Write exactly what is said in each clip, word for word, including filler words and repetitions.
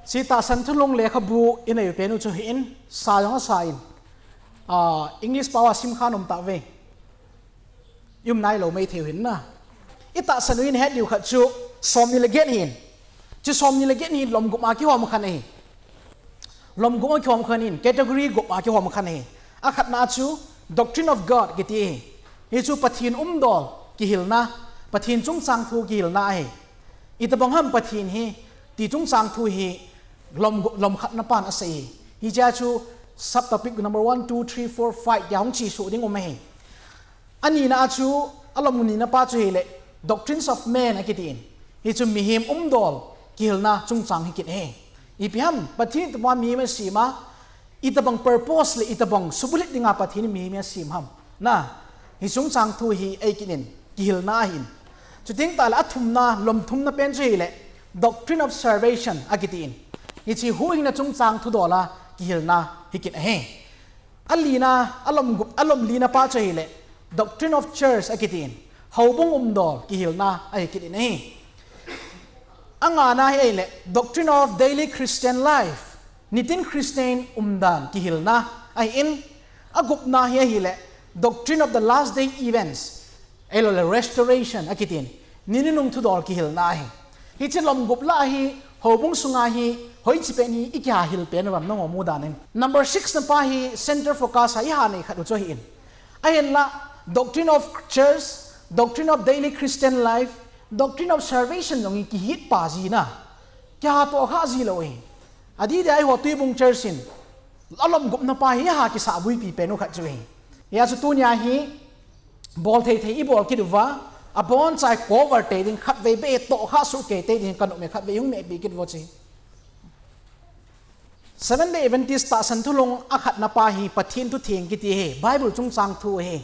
Hiche Tahsan Thulong lekhabu inei u pen u chu hi in, sa jong asa in. Ah, English pao a simkha nom tave. I um nailou maithei u hin na. I tahsan u in het diu khat chu somni le get hin. Chu somni le get hin lom gup a kihom khan ahi. Lom gup a kihom khan in, category gup a kihom khan ahi. Akhatna chu Doctrine of God kiti ahi. Hichu Pathen umdol kihilna, Pathen chungchang thu kihilna ahi. Itobang ham Pathen hi, ti chungchang thu hi lom, lom khatna pan asei ahi. Hichea chu subtopic number one, two, three, four, five tia hung chesuh ding um ahi. Anina chu, alom nina pa chu hile, Doctrines of Man akitin. Hichu mihem umdol kihilna chungchang hi kit ahi. Ipi ham, Pathen itobang mihem asem a, itobang purpose le itobang subulhit dinga Pathen in mihem asem ham. Na, hi chungchang thu hi eikit in, kihilna ahin. Chuteng tahle athumna, lom thumna pen chu hile, Doctrine of Salvation akitin. Hiche huhhingna chungchang thudol a kihilna hi kit ahi. Alina, alom gup, alom lina pa chu hile, Doctrine of Church akitin. Houbung umdol kihilna ahi kit in ahi. Angana hi ahile, Doctrine of Daily Christian Life. Nitin Christian umdan kihilna ahin. Agupna hi ahile, Doctrine of the Last Day Events. Ahiloule Restoration akitin. Ni nunung thudol kihilna ahi. Hiche lom gup lah a hi, houbung sunga hi, hoiche pen hi, ikiha hil pen uvam nangho mudan in. Number six na pa hi, center focus a iha nei khat u chu ahin. Ahinla, Doctrine of Church, Doctrine of Daily Christian Life, Doctrine of Salvation jong hi kihit pa ji na. Kiha toh kha ji lou ahi. Adeh deh a eiho Tuibung Church in, alom gupna pa hi iha kisah buipi pen u khat chu ahi. Hia chu tunia hi, bol thei thei ibol kit uva, abonchai cover tei ding khatvei beh toh kha suh kei tei ding kanom e khatvei hung mehpi kit uvo chu. Seventh Day Adventist Tahsan Thulong akhatna pa hi Pathen thutheng kiti ahi, Bible chungchang thu ahi.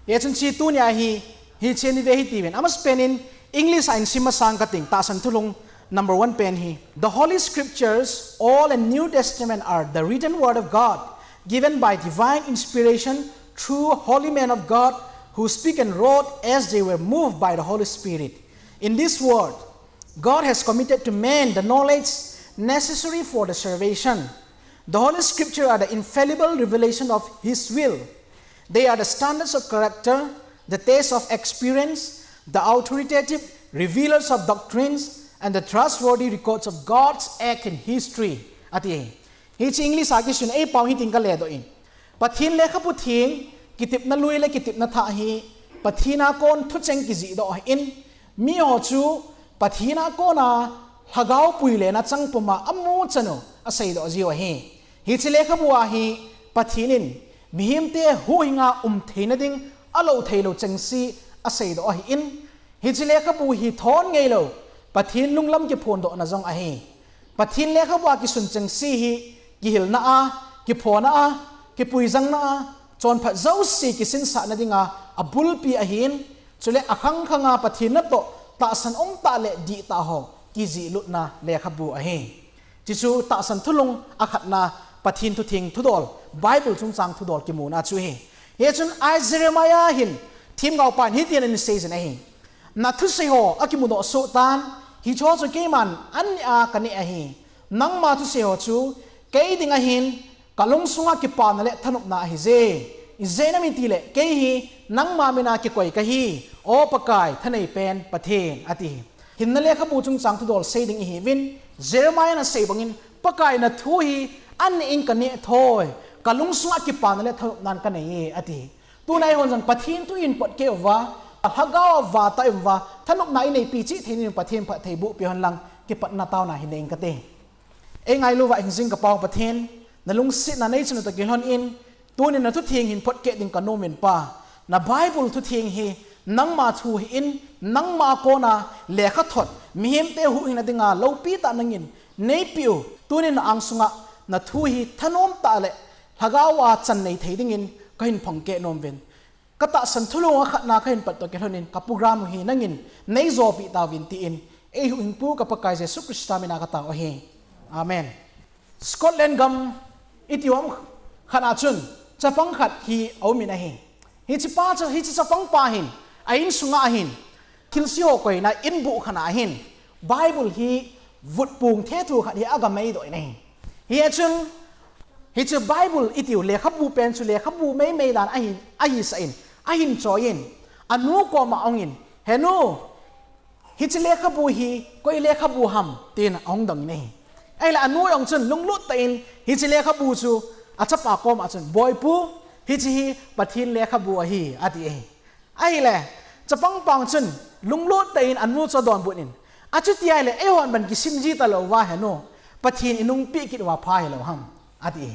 Hichun hiche tunia hi, hiche ni ve hiti uvin. Amasapen in English a hin sim masang kating, Tahsan Thulong number one pen hi. The Holy Scriptures, Old and New Testament, are the written word of God, given by divine inspiration through holy men of God who speak and wrote as they were moved by the Holy Spirit. In this word, God has committed to man the knowledge necessary for the salvation. The Holy Scripture are the infallible revelation of His will. They are the standards of character, the test of experience, the authoritative revealers of doctrines, and the trustworthy records of God's act in history. Ati. Hiche English a kisun eipao hitin kaledoh in. Pathen lekhabu theng, kitepna lui le kitepna thah hi, Pathen a kon thucheng kijihdoh ahin, miho chu Pathen a kona lhagao puilen a chang puma amu chan u aseidoh jiu ahi. Hiche lekhabu a hi Pathen in mihemte huhhinga um theina ding alou theilou chengse aseidoh ahin, hiche lekhabu hi thon ngeilou, Pathen lunglam kiphondohna jong ahi. Pathen lekhabu a kisun chengse hi, kihilna a, kiphona a, kipuijangna a, chonphat jouse kisinsahna dinga abulpi ahin, chule akhang khanga Pathen natoh tahsan umtah le dihtah ho kijihlutna lekhabu ahi. Hichu Tahsan Thulong akhatna Pathen thutheng thudol, Bible chungchang thudol kimuna chu ahi. Hichun Jeremiah hin themgao pan hitin ahin seijin ahi. Nathusei ho akimudoh soh tan, hicheho chu keiman an neh a kaneh ahi. Nangma thusei ho chu kei dinga hin kalungsunga kipana le thanopna ahije. Ijeh inem itile kei hi nangma mina kikoi kahi, O Pakai thaneipen Pathen ati. Hinna lekhabu chungchang thudol sei ding ihiuvin, Jeremiah in asei bangin, Pakai nathu hi an neh in kaneh thoi, kalungsunga kipana le thanopnan kanei e ati. Tuna eihon jong Pathen thu in pot kei uva, alhagao a vata i um uva, thanopna ineipi cheh thei dingin Pathen phattheiboh peh hen lang, kipatna taona hin nei inge kati. Eingailu uva hingjing kapau Pathen, nalungsetna neichan u toh kilhon in, tunin nathutheng hin photkheh ding kanom in Pa, na Bible thutheng hi, nangma thu ahin, nangma kona lekhathot, mihemte huhhingna dinga loupitah nangin neipeh u, tunin na angsunga nathu hi thanom tah le lhagao a chan nei thei dingin kahin phongkeh nom uvin. Katahsan thulong akhatna kahin pat toh kilhon in, ka program u hi nangin neijoupeh tauvin tin, eihuhhingpu ka Pakai Jesu Christa mina katao ahi. Amen. Scotland gam iti uva khat a chun, chapang khat hi aumin ahi. Hichepa chu, hiche chapang pa hin, a insunga hin, thilse ho koina inbuh khat a hin, Bible hi vutpung thethu khat hi agamei doh in ahi. Hichun, hichu Bible itiu lekhabu pen chu lekhabu meimei dan ahi, ahi sa in, ahin choi in, anu koma ong in, "He nu, hichu lekhabu hi koi lekhabu ham?" tin ahung dong in ahi. Ahile anu jong chun lunglut tah in hichu lekhabu chu achapa koma chun, "Boipu, hichu hi Pathen lekhabu ahi," ati ahi. Ahile, chapang pang chun lunglut tah in anu chu adonbut in, "Achuti ahile, eihon ban kisim ji talou va he nu, Pathen inungpeh kit uva pha hilou ham?" ati.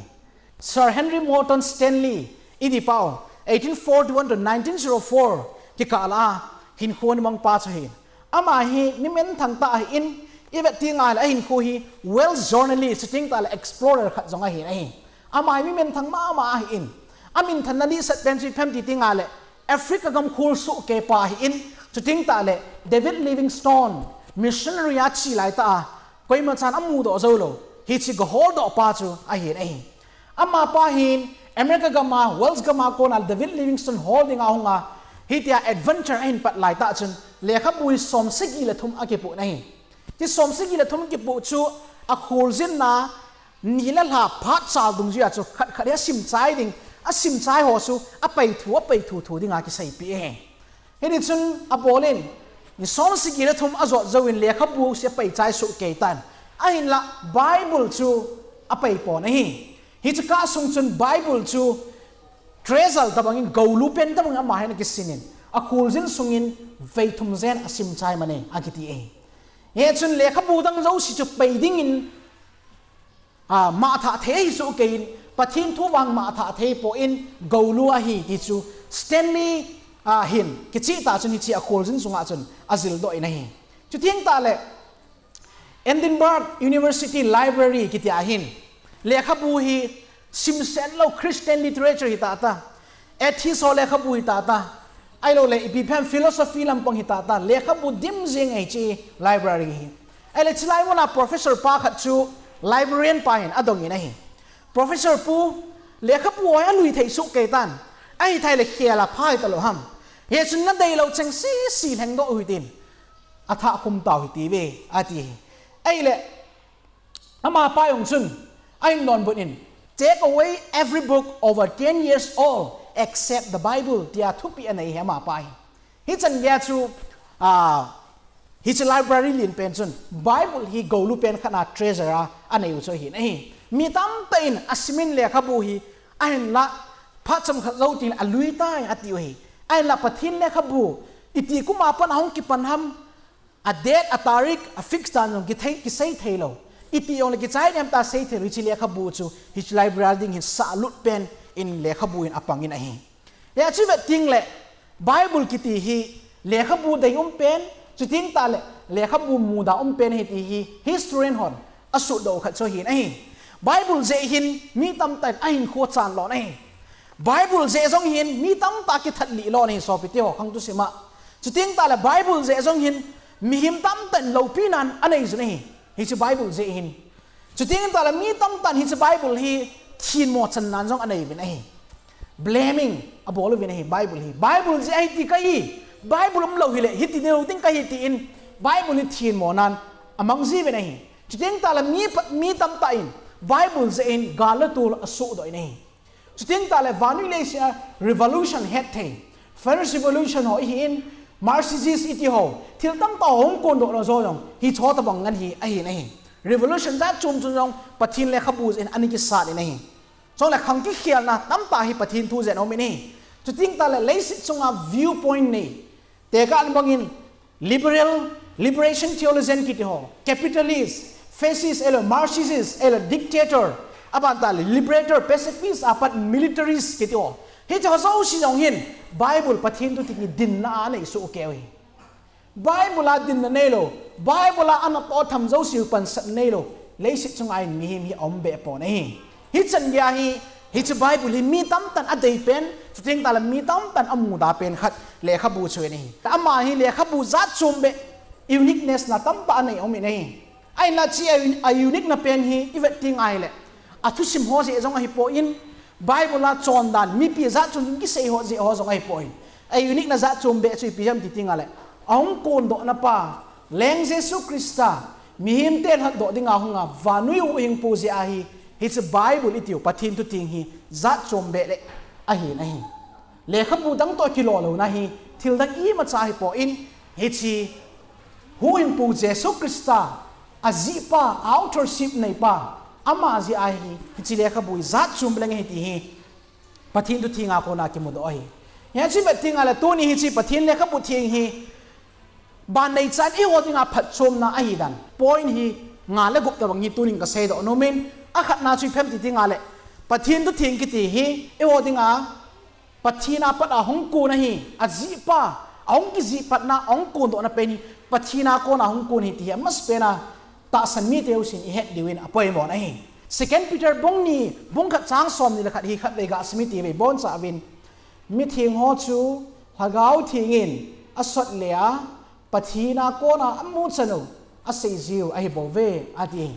Sir Henry Morton Stanley, iti pau, eighteen forty-one to nineteen zero four, kikah lah a hinkho ana mang pa chu ahi. Ama hi mi minthang tah ahin, ivet teng le ahinkho hi Wales journalist, chuteng tah le explorer khat jong ahi, ahi. Ama hi mi minthang mama ahin, aminthanna lhahsam pen chu ipi ham ti teng le, Africa gam khol sohkei pa ahin, chuteng tah le David Livingstone, missionary a che lai tah a, koima chan amudoh jou lou, hiche gahol doh pa chu ahin ahi. Amapa hin America gam a, Wales gam a kona David Livingstone hol dinga ahung a, hitia adventure ahin pat lai tah chun, lekhabu hi somsagi le thum akipoh in ahi. Hiche somsagi le thum kipoh chu akholjinna ni le lha phat chal dungjuia chu khat khat hi asim chai ding, asim chai ho chu apai thu, apai thu thu dinga kiseipeh e. Hiti chun abol in, ni somsagi le thum ajot jouvin lekhabu chu apai chai sohkei tan. Ahinlah Bible chu apai pon ahi. Hiche kah sung chun Bible chu treasure tobang in, goulu pen tobang in ama hin akisin in, akholjin sungin vei thum jen asim chai man e, akiti e. Hichun lekhabu dang jouse chu pai dingin, a, mangthah thei ahi sohkei in, Pathen thu vang mangthah thei poi, goulu ahi ti chu Stanley, a, hin kicheh tah chun hiche akholjin sunga chun ajil doh in ahi. Chuteng tah le Edinburgh University Library kiti a hin lekhabu hi simset lou Christian literature hi tah tah, atheist ho lekhabu hi tah tah, ahilou le ipi ipi ham philosophy lampang hi tah tah, lekhabu dim jing ahi hiche library hi. Ahile chulai muna professor pa khat chu librarian pa hin adong in ahi. Professor pu, lekhabu ho hi alui thei sohkei tan, ahithei le khel a phai talou ham? Hichun nadei lou cheng sese lhengdoh u hitin, athah khum tau hite ve, ati. Ahile amapa jong chun ahin donbut in, "Take away every book over ten years old except the Bible," tia thupeh anei e amapa hin. Hichan geiya chu, a, hiche library len pen chun Bible hi goulu pen khat a treasure a anei u chu ahin ahi. Mi tamtah in asim in lekhabu hi, ahinlah phat chomkhat jou teng le alui tai ati u ahi. Ahinlah Pathen lekhabu iti kum a pat ahung kipan ham, a date, a tarik, a fix dan jong kithei, kisei thei lou. Iti jong le kichai nem ta sei thei lou, hiche lekhabu chu hiche library ding hin sahlut pen in lekhabu in apang in ahi. Hiche chu vet teng le Bible kiti hi lekhabu dei um pen, chuteng tah le lekhabu muda um pen ahi ti hi historian hon asuhdoh khat chu ahin ahi. Bible jeh hin mi tamtah in ahinkho chan lou in ahi. Bible jeh jong hin mi tamtah kithat lih lou in ahi, sopite ho, khang thusim a. Chuteng tah le Bible jeh jong hin mihem tamtah in loupina anei jin ahi, hiche Bible jeh hin. Chuteng tah le mi tamtah in hiche Bible hi thenmo channa jong anei uvin ahi. Blaming abol uvin ahi Bible hi. Bible jeh ahi ti kahi, Bible umlou hile hiti lou ding kahi tin Bible hi thenmo nan amang jiuvin ahi. Chuteng tah le mi pa, mi tamtah in Bible jeh in gal le tol asohdoh in ahi. Chuteng tah le vannoi leiset a revolution het thei, French Revolution ho ahin, Marxist iti ho, thil tamtah hung kondoh lou jou jong hiche ho tobang ngen hi ahin ahi. Revolution jat chom chom jong Pathen lekhabu jeh in ana kisat in ahi. Chule khang kikhelna tamtah hi Pathen thu jeh in aum in ahi. Chuteng tah le leiset chunga viewpoint nei, tekah na bangin liberal, liberation theologian kiti ho, capitalist, fascist, ahilou Marxist, ahilou dictator, aban tah le liberator, pacifist, apat militarist kiti ho. Hiche ho jouse jong hin Bible Pathen thu teng hi dinna anei sohkei u ahi. Bible a dinna neilou, Bible a ana toh tham jouse u pansat neilou leiset chunga hin mihem hi aum be pon ahi. Hichan geiya hi, hiche Bible hi mi tamtah in adei pen, chuteng tah le mi tamtah in amuda pen khat lekhabu chu ahi. Ama hi lekhabu jat chom be, uniqueness na tamtah anei um in ahi. Ahinlah hiche a, a unique na pen hi ivet teng le, athusim ho jeh jong ahipoi, Bible a chondan, mipi jat chom kisei ho jeh ho jong ahipoi. A unique na jat chom be chu ipi ham ti teng le, ahung kondohna pa Leng Jesu Christa Mihemte lhatdoh dinga hunga vannoi huhhingpu jeh ahi, hiche Bible itiu Pathen thutheng hi jat chom behleh ahi nahi. Lekhabu dang toh kilou louna hi, thil dang imacha hipon, hiche huhhingpu Jesu Christa ajihpa, authorship neipa, ama jeh ahi, hiche lekhabu hi jat chom behleh ahi ti hi Pathen thuthenga kona kimudoh ahi. Hiche vet tengle tuni hiche Pathen lekhabu theng hi, ban neichan eiho dinga phatchomna ahidan. Point hi nga le gup tobang hi tunin kaseidoh nomin, akhatna chu ipi ham ti tengle, Pathen thutheng kiti hi, eiho dinga, Pathen a pat a hung kon ahi, ajihpa, ahung kijihpatna, ahung kondohna pen hi, Pathen a kona hung kon ahi ti hi, amasapena, tahsan mite jousen ihet diuvin apoimo ahi. Second Peter bung ni, bung khat chang somni le khat hi khatvei gasim iti ve boncha uvin. Mitheng ho chu Lhagao Thengin asot le a, Pathen a kona amuchan u, aseijiu ahibouve, ati.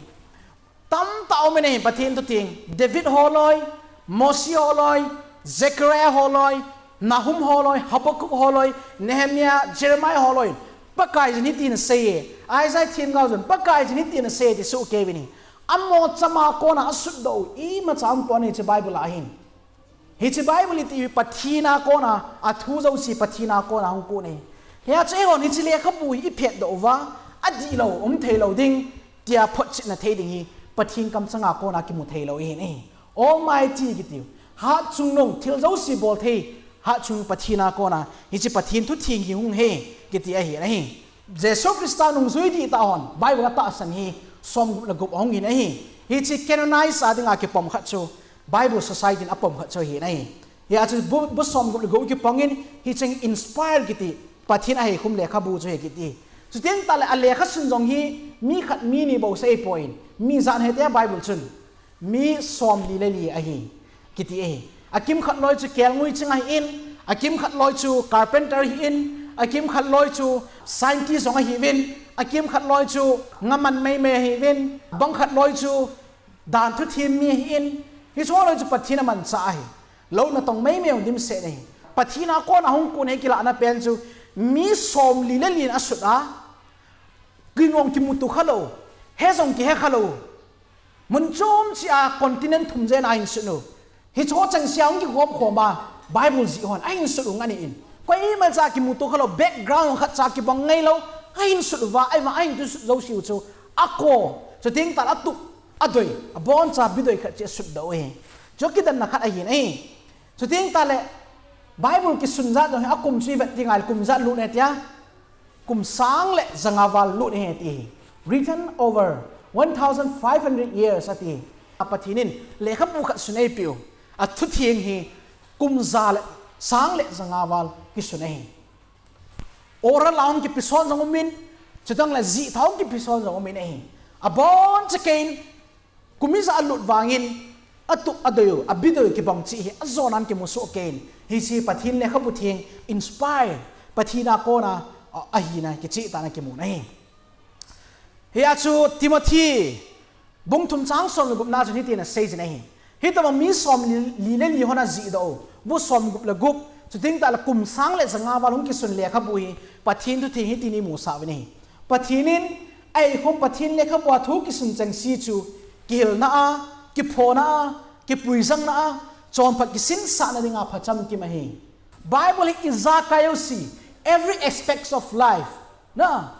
Tamtah aume nahi Pathen thutheng, David holoi, Mose holoi, Zechariah holoi, Nahum holoi, Habakkuk holoi, Nehemiah, Jeremiah holoi, Pakaiyin hitin aseiye, Isaiah themgao chun, Pakaiyin hitin aseiye ti sohkei uvin ahi. Amaho chama kona asutdoh u imacha aumpon ahi hiche Bible a hin. Hiche Bible iti hi Pathen a kona, athu jouse Pathen a kona hung kon ahi. Hijeh chun eihon hiche lekhabu hi iphetdoh uva, adihlou, umthei lou ding, tia photchetna thei ding hi, Pathen kamchanga kona kimu theilou ahi. Almighty kitiu, hatchungnung, thil jouse bolthei, hatchungnung Pathen a kona, hiche Pathen thutheng hi hung ahi, kiti ahi nahi. Jesu Christa nungjui dihtah hon, Bible a tahsan hi, somgup le gup ahung in ahi. Hiche canonize a dinga kipom khat chu, Bible Society in apom khat chu ahi nahi. Hijeh chun bu, bu somgup le gup kipongin, hicheng inspire kiti, Pathen aheikhum lekhabu chu ahi kiti. Chuteng tahle alekhasun jong hi, mi khat mi ni bou seipon, mi jan hete a Bible chun. Mi somli le li ahi, kiti ahi. Akimkhat loi chu kelngoi ching ahin, akimkhat loi chu carpenter ahin, akimkhat loi chu scientist jong ahiuvin, akimkhat loi chu ngaman meimei ahiuvin, bangkhat loi chu dan thuthem mi ahin, hicheho loi chu Pathen amanchah ahi. Lou natong meimei jong dimset ahi. Pathen a kona hung kon ahi kilahna pen chu, mi somli le li in asut a, kingong kimuto khalou, he jong kihe khalou, mun chom cheh a continent thum jen a ahinsut u. Hicheho chengse a hung kikhom khom a, Bible jih hon ahinsut u ngen ahin. Koimacha kimuto khalou, background khatcha kibang ngailou, ahinsut uva, ahivang ahin thusut jouseu chu ako, chuteng tahle atup, adoi, aboncha bidoi khat cheh asutdoh u ahi. Chu kidanna khat ahi nahi. Chuteng tahle Bible kisun jat jong hi akum chu ivet tengle kum ijat lut ahi tia, kum sang le janga val lut ahi ti hi. Written over one thousand five hundred years ati. A Pathen in lekhabu khat sun eipeh u, athutheng hi kum ja le sang le janga val kisun ahi. Oral a hung kipeson jong umin, chuteng le jihthah hung kipeson jong umin ahi. Aboncha keiyin, kum ijat alut vangin, atup adoi u, abidoi u kibang cheh hi, ajonan kimu sohkeiyin, hiche Pathen lekhabu theng, inspire, Pathen a kona, a, ahina, kichehtahna kimu nahi. Hia chu Timothy, bung thum chang som le gupna chun hitin aseijin ahi. Hitobang mi somli, li le li hon ajihdoh u, bu somgup le gup, chuteng tahle kum sang le janga val hung kisun lekhabu hi, Pathen thutheng hitin imusah uvin ahi. Pathen in, aheikhum Pathen lekhabu a thu kisun chengse chu, kihilna a, kiphona a, kipuijangna a, chonphat kisinsahna dinga phachamkim ahi. Bible hi ijakai jouse, every aspects of life, na,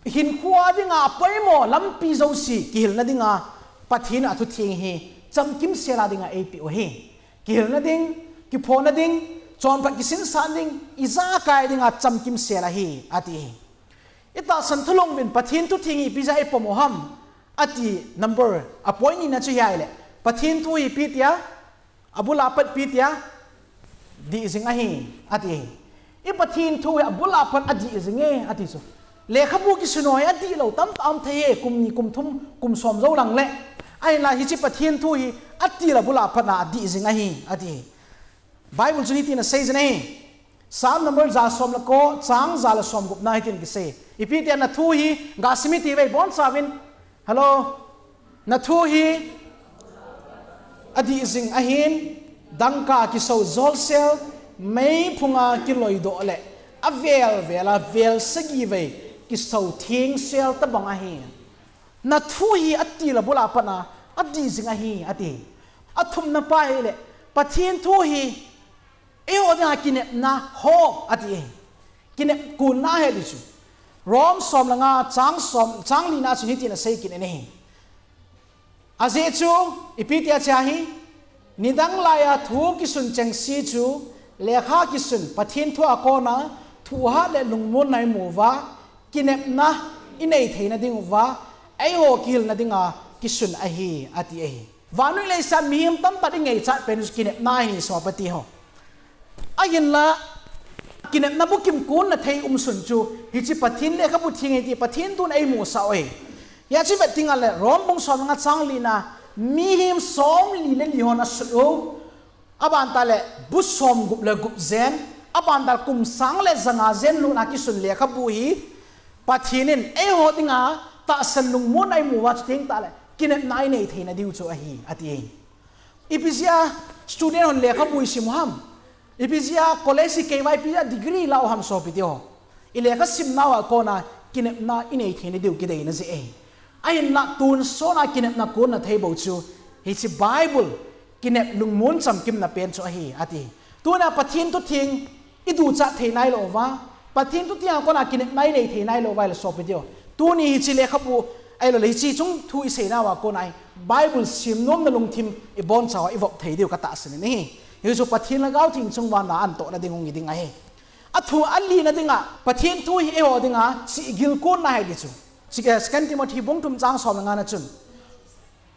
hinkhoa dinga apoimo lampi jouse kihilna dinga Pathen in athutheng hi chamkimsel a dinga eipeh u ahi. Kihilna ding, kiphona ding, chonphat kisinsah ding, ijakai dinga chamkimsel ahi, ati. Itahsan thulhung uvin Pathen thutheng hi ipi jeh a ipom u ham, ati number, a point nina chu hi ahile, Pathen thu hi ipi tia, abul a pat ipi tia, dih jing ahi, ati. I Pathen thu hi abul a pat adih jing e, ati chu. Lekhabu kisun ho hi adihlou tamtah um thei e, kum ni, kum thum, kum som jou lang le. Ahinla hiche Pathen thu hi atil abul a pat a adih jing ahi, ati. Bible chun hitin aseijin ahi. Psalm number ja som le ko, chang ja le somgupna hitin kisei. Ipi tia, nathu hi, gasim iti ve boncha uvin. Hello. Nathu hi adih jing ahin, dangka kisou jolsel, meiphunga kiloidoh le, avel vel a vel sagi vei kisou thengsel tobang ahi. Na thu hi atil a bula pat a, adih jing ahi, ati. Athumna pa hi le, Pathen thu hi, eiho dinga kinepna ho, ati. Kinep kunna ahi ti chu. Rom som le nga chang som, chang lina chun hitin asei kit in ahi. Ajeh chu, ipi tia chu ahi, nidang laiya thu kisun chengse chu, lekha kisun, Pathen thu a kona, thuhat le lungmonna imu uva, kinepna inei theina ding uva, eiho kihilna dinga kisun ahi, ati ahi. Vannoi leiset a mihem tamtah ingaichat pen chu kinepna ahi sopi teho. Ahinla, kinepna bukim kunna thei umsun chu, hiche Pathen lekhabu theng ahi ti Pathen tun eimusah u ahi. Hiche vet ding ahile, Rom bung som le nga chang lina, mihem som li le li hon asut u. Aban tah le, bu som gup le gup jen, aban tah le kum sang le ja nga jen lutna kisun lekhabu hi, Pathen in eiho dinga tahsan lungmonna eimu uva chuteng tah le, kinepna inei theina diu chu ahi, ati. Ipi jeh a student hon lekhabu isim u ham. Ipi jeh a college ikei uva, ipi jeh a degree ilah u ham sopi teho. Ilekha simna uva kona kinepna inei theina diu kideina jeh ahi. Ahinla tonsot a kinepna kunna thei bou chu, hiche Bible, kinep lungmon chamkimna pen chu ahi, ati. Tuna Pathen thu theng, iduchat thei nailou uva, Pathen thu theng a kona kinepna inei thei nailou uva ahile sopi teho. Tuni hiche lekhabu, ahilou le hiche chung thu isei nauva kona hi, Bible sim nomna lungthim iboncha uva ivop thei diu katahsan in ahi. Hichu Pathen Lhagao Theng chung uva na antohna ding hung hi ding ahi. Athu alina dinga, Pathen thu hi eiho dinga, chihgil kunna ahi ti chu. Chi-, eh, Second Timothy bung thum chang som le nga na chun.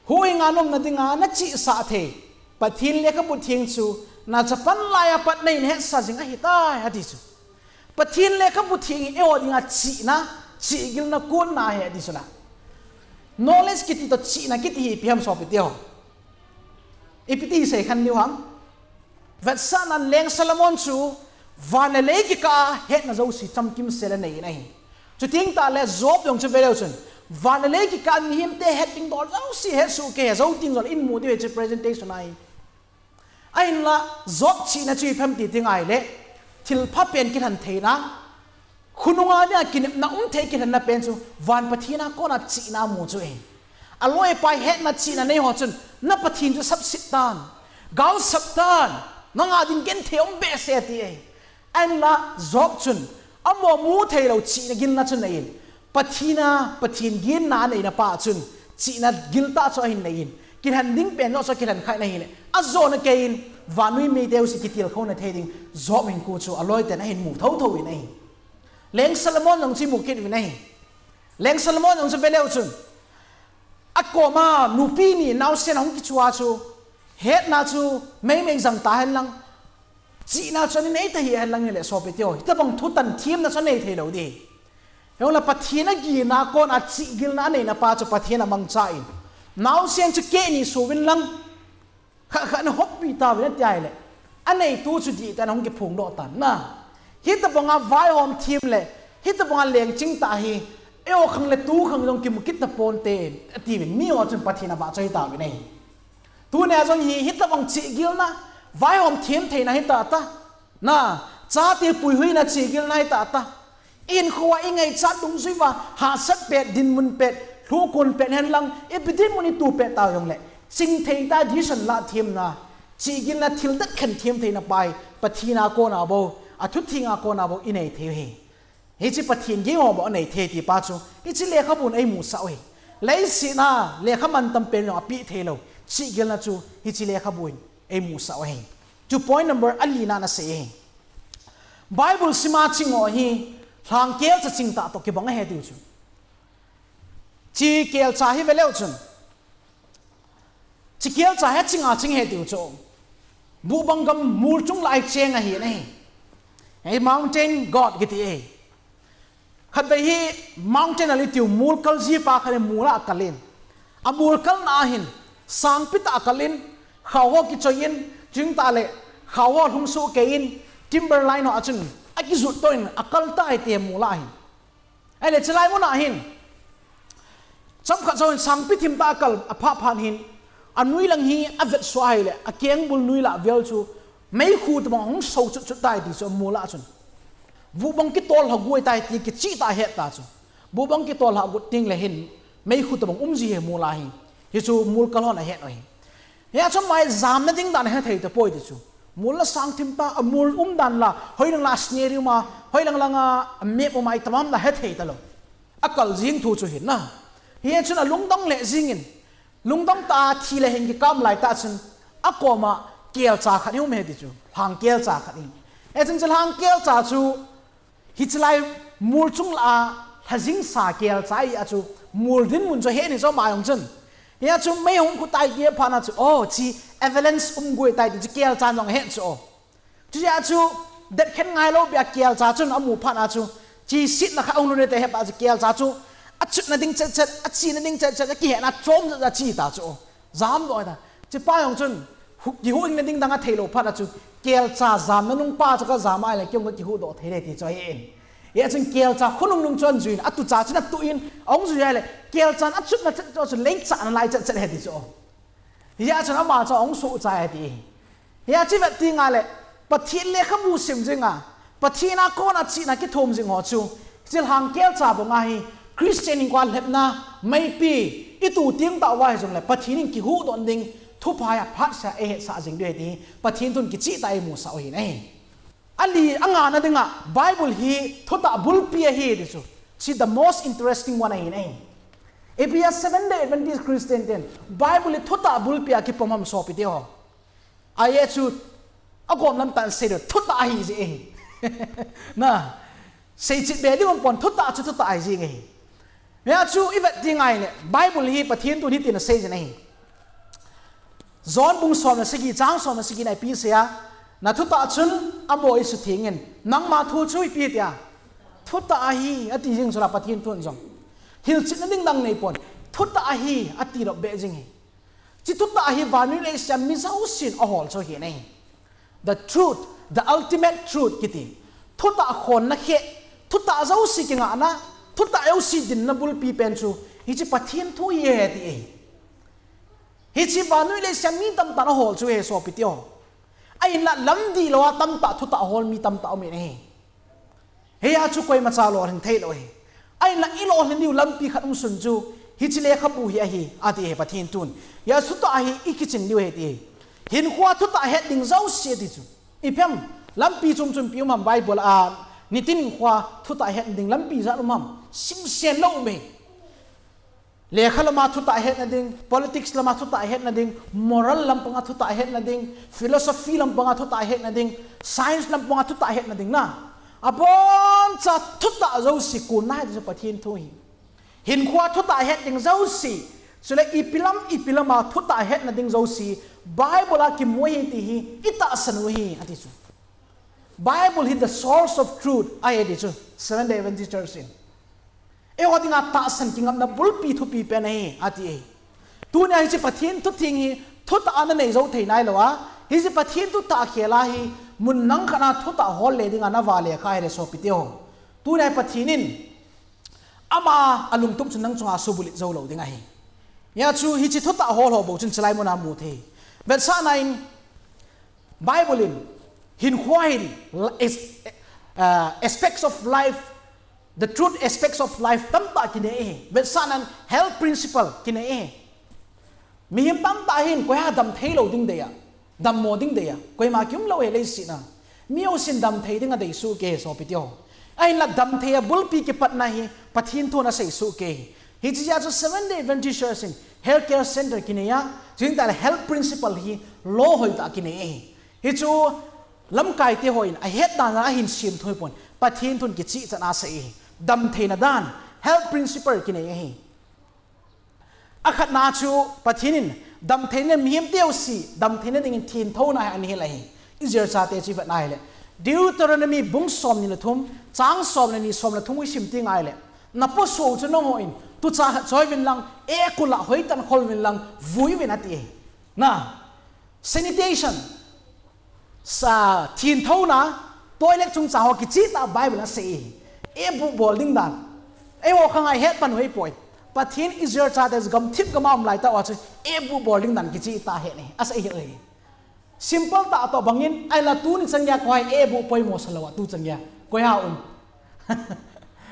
Huhhinga nomna dinga nachihsah thei Pathen lekhabu theng chu, nachapan laiya pat nahin hetsah jing ahitai, ati chu. Pathen lekhabu theng hi eiho dinga chihna, chihgilna kunna ahi, ati chu la. Knowledge kiti toh chihna kiti hi ipi ham sopi teho. Ipi ti sei khen diu ham. Vetsahnan Leng Solomon chu van le lei kikah a hetna jouse chamkimsel a nei in ahi. Chuteng tah le Job jong chu veleu chun, van le lei kikah a mihemte het ding dol jouse, het soh kei, het jou ding dol in mu diu hiche presentation ahi. Ahinla, Job chihna chu ipi ham ti ding ahile, thilpha pen kilhen theina, khonunga dinga kinepna um thei kilhenna pen chu, van Pathen a kona chihna amu chu ahi. Aloi apai hetna chihna nei ho chun, na Pathen chu sapset tan, gaosap tan, nanga din genthei um behseh ati ahi. Ahinla Job chun, amaho mu theilou chihna gilna chu anei in, Pathen a, Pathen ginna aneina pa chun, chihna giltah chu ahin nei in, kilhen ding pen joh chu akilhen kha in ahile, ajona kei in, vannoi mite jouse kitilkhouna thei ding, Job hinkho chu aloiten ahin mu thotho in ahi. Leng Solomon jong chu imu kit uvin ahi. Leng Solomon jong chu veleu chun, akoma nupi ni naosen ahung kichua chu, hetna chu meimei jang tahen lang, chihna chu anei tahen lang ahile sopi teho, hitobang thutan themna chu anei theilou ding. Hijongle Pathen a ginna kona chihgilna aneina pa chu Pathen amangcha in, naosen chu keh ni suvin lang, khat khat na hoppi tauvin ati ahile, aneitu chu dihtah in ahung kiphongdoh tan ahi. Hitobanga vaihom them le, hitobanga lengching tah hi, eiho khang le tu khang jong kimu kit taponte, atiuvin miho chun Pathen avahchoi tauvin ahi. Tunia jong hi, hitobang chihgilna, vaihom them theina hi tahtah ahi. Chate puihuina chihgilna hi tahtah ahi. Ihinkhoa ingaichat dungjui uva, hahsat pet, dinmun pet, lhuhkon pet hen lang, ipi dinmun itu pet taujongle, chingthei tah a decision lah themna, chihgilna thil det khen them theina pa hi, Pathen a kona bou, athutheng a kona bou inei thei u ahi. Hiche Pathen geiho bou anei thei ti pa chu, hiche lekhabun eimusah u ahi. Leiset a lekha mantam pen jong apeh theilou, chihgilna chu hiche lekhabun eimusah u ahi. Chu point number alina nasei ahi. Bible sima ching ho hi lhang kelcha chingtah toh kibang ahi tiu chu. Chi kelcha hi veleu chun, chi kelcha hi chinga ching ahi tiu chu. Buhbang gam mol chung lah a cheng ahi nai. Hi mountain god kiti ahi. Khatvei hi mountain a li tiu mol kal ji pa khat in mol a akal in. Amol kalna a hin sangpi tah a akal in, khao ho kichoi in, chuteng tah le khao ho lhungsuh kei in, timberline ho a chun akijot toh in akal tai ti mol a hin. Ahile chulai mun a hin chomkhat jouvin sangpi thim tah a akal aphah phat hin, anoi lang hi avetsah ahile, akengbul noi lah vel chu meikhu tobang hung so chutchut tai ti chu amol a chun. Buhbang kitol lha got tai ti kicheh tah a ahet ta chu. Buhbang kitol lha got teng le hin, Meikhu tobang um ji ahi mol a hi. Hichu mol kal hon ahet u ahi. Hia chu ama hi jamna ding dan ahethei tapoi ti chu. Mol la sang thim ta, amol um dan la, hoilang la scenario ma, hoilang langa map um a itamam la hethei talou. Akal jing thu chu ahi na. Hia chun alungdong lheh jingin, lungdong tah a thi le hin kikam lai tah chun, akoma kelcha khat hi um ahi ti chu. Lhang kelcha khat hi. Hia chun chu lhang kelcha chu, hiche lai mol chung la a lhajing sa kelcha ahi a chu, mol dinmun chu ahet in chu ama jong chun. Hia chu mei hung khu tai ti aphat na chu, o, hiche avalanche um goi tai ti chu kelcha jong ahet chu o. Chuti a chu, det khen ngailou beh a kelcha chun amu phat na chu, hiche setna khat ahung lhun e ti ahet phat chu kelcha chu, achutna ding chet chet, achena ding chet chet, akihetna chom chet chet ache ta chu o. Jamdoh ta. Hichepa jong chun, hu-, kihuhhingna ding dang atheilou phat a chu, kelcha jamna nungpa chu kajam a ahile, kei jong kakihuhdoh thei e ti chu ahi in. Hia chun kelcha khonung nung chu ahin jui in, atucha chun atu in, ahung jui a ahile, kelchan achutna chet chet chu leichahna lai chet chet ahi ti chu. Hia chun ama chu ahung sohchai e ti. Hia chu ivet teng ahile, Pathen lekhabu sim jing a, Pathen a kona chihna kithum jing ho chu, hiche lhang kelcha banga hi, Christian hinkho a lhepna, meipi, itu teng tah uva hijongle, Pathen in kihuhdoh ding, thupha a phatseh a eihetsah jing diu ahi ti, Pathen thun kicheh tah a imusah u ahi ne. Ali, angana dinga, Bible hi thutah bulpi ahi ti chu. Hiche the most interesting one ahi ne. Ipi a Seventh Day Adventist Christian ten, Bible hi thutah bulpi a kipom ham sopi teho. Ahi chu, agom lam tah in sei diu, thutah ahi ji ahi. Na, seichih be ding umpon, thutah chu thutah ahi ji ahi. Hia chu ivet teng ahile, Bible hi Pathen thun hitin asei jin ahi. John bung som le sagi, chang som le sagi na ipi asei a, na thutah chun amo isutheng in, nangma thu chu ipi tia, thutah ahi, ati jing chu la Pathen thun jong. Hilchetna ding dang neipon, thutah ahi, ati lop beh jing ahi. Hiche thutah hi vannoi leiset a mi jousen ahol chu ahi ne. The truth, the ultimate truth kiti. Thutah khonna khe, thutah jouse kingahna, thutah jouse dinna bulpi pen chu, hiche Pathen thu hi ahi ti ahi. Hiche vannoi leiset a mi tamtah in ahol chu ahi sopi teho. Ahinla lam dihlou a tamtah thutah ahol mi tamtah um in ahi. Hia chu koimacha lolhin theilou ahi. Ahinla ilolhin diu lampi khat um sun chu, hiche lekhabu hi ahi, ati ahi Pathen thun. Hia thutah hi ikichin diu ahi ti. Hinkho a thutah het ding jouse ati chu. Ipi ham, lampi chom chompi um ham Bible a, nitin hinkho a thutah het ding lampi jat um ham. Simsen lou um e. Lekha lama thutah hetna ding, politics lama thutah hetna ding, moral lampanga thutah hetna ding, philosophy lampanga thutah hetna ding, science lampanga thutah hetna ding na. Aboncha thutah jouse konna ahi chu Pathen thu hi. Hinkho a thutah het ding jouse, chule ipi lam, ipi lama thutah hetna ding jouse, Bible a kimu ahi ti hi, itahsan u ahi, ati chu. Bible hi the source of truth ahi ti chu, Seventh Day Adventist Church in. Eiho dinga tahsan kingapna bulpi thupi pen ahi, ati ahi. Tunia hiche Pathen thu theng hi, thutah a nanei jou thei nailou a, hiche Pathen thu tahkhel a hi, mun nang khat a thutah hol le dinga nava le kha ahile sopi teho. Tunia Pathen in, ama alungtup chu nang chunga subulhit jou lou ding ahi. Hia chu hiche thutah hol ho bou chun chulai muna mu thei. Vetsahna in, Bible in, hinkho a hin, is-, uh, aspects of life, the truth aspects of life, tamtah kinei ahi. Vetsahna in, health principle kinei ahi. Mihem tamtah hin, koiham damtheilou ding dei a, dammo ding dei a, koima kium lou ahi leiset a. Mi jousen damthei ding adei sohkei sopi teho. Ahinla damthei a bulpi kipatna hi, Pathen thun asei sohkei. Hiche jeh a chu Seventh Day Adventist Church in, health care center kinei a, chuteng tahle health principle hi, lo hoitah kinei ahi. Hichu, lamkai teho in, ahet dan a ahin sem thoi pon, Pathen thun kicheh chan a asei ahi. Damtheina dan, health principle kinei ahi. Akhatna chu Pathen in damtheina mihem teho si, damtheina dingin thenthouna hi anei hel ahi. Israel chate chu ivet na ahile, Deuteronomy bung somni le thum, chang som le ni, som le thum isim teng ahile, naposo chu nangho in, tucha khat choi uvin lang, ekul a hoitah in khol uvin lang, vui uvin ati ahi. Na, sanitation, sa, thenthouna, toilet chungchang ho kicheh tah a Bible in asei ahi. Ebu bol ding dan. Eiho khang a ihet pan u ahipoi. Pathen Israel chate gamthip gam a um lai tah uva chu ebu bol ding dan kicheh tah a ahet ahi. Asei ahi. Simple tah toh bangin, ahinla tuni chan geiya koi ebu poimo sa lou a tu chan geiya. Koiham um.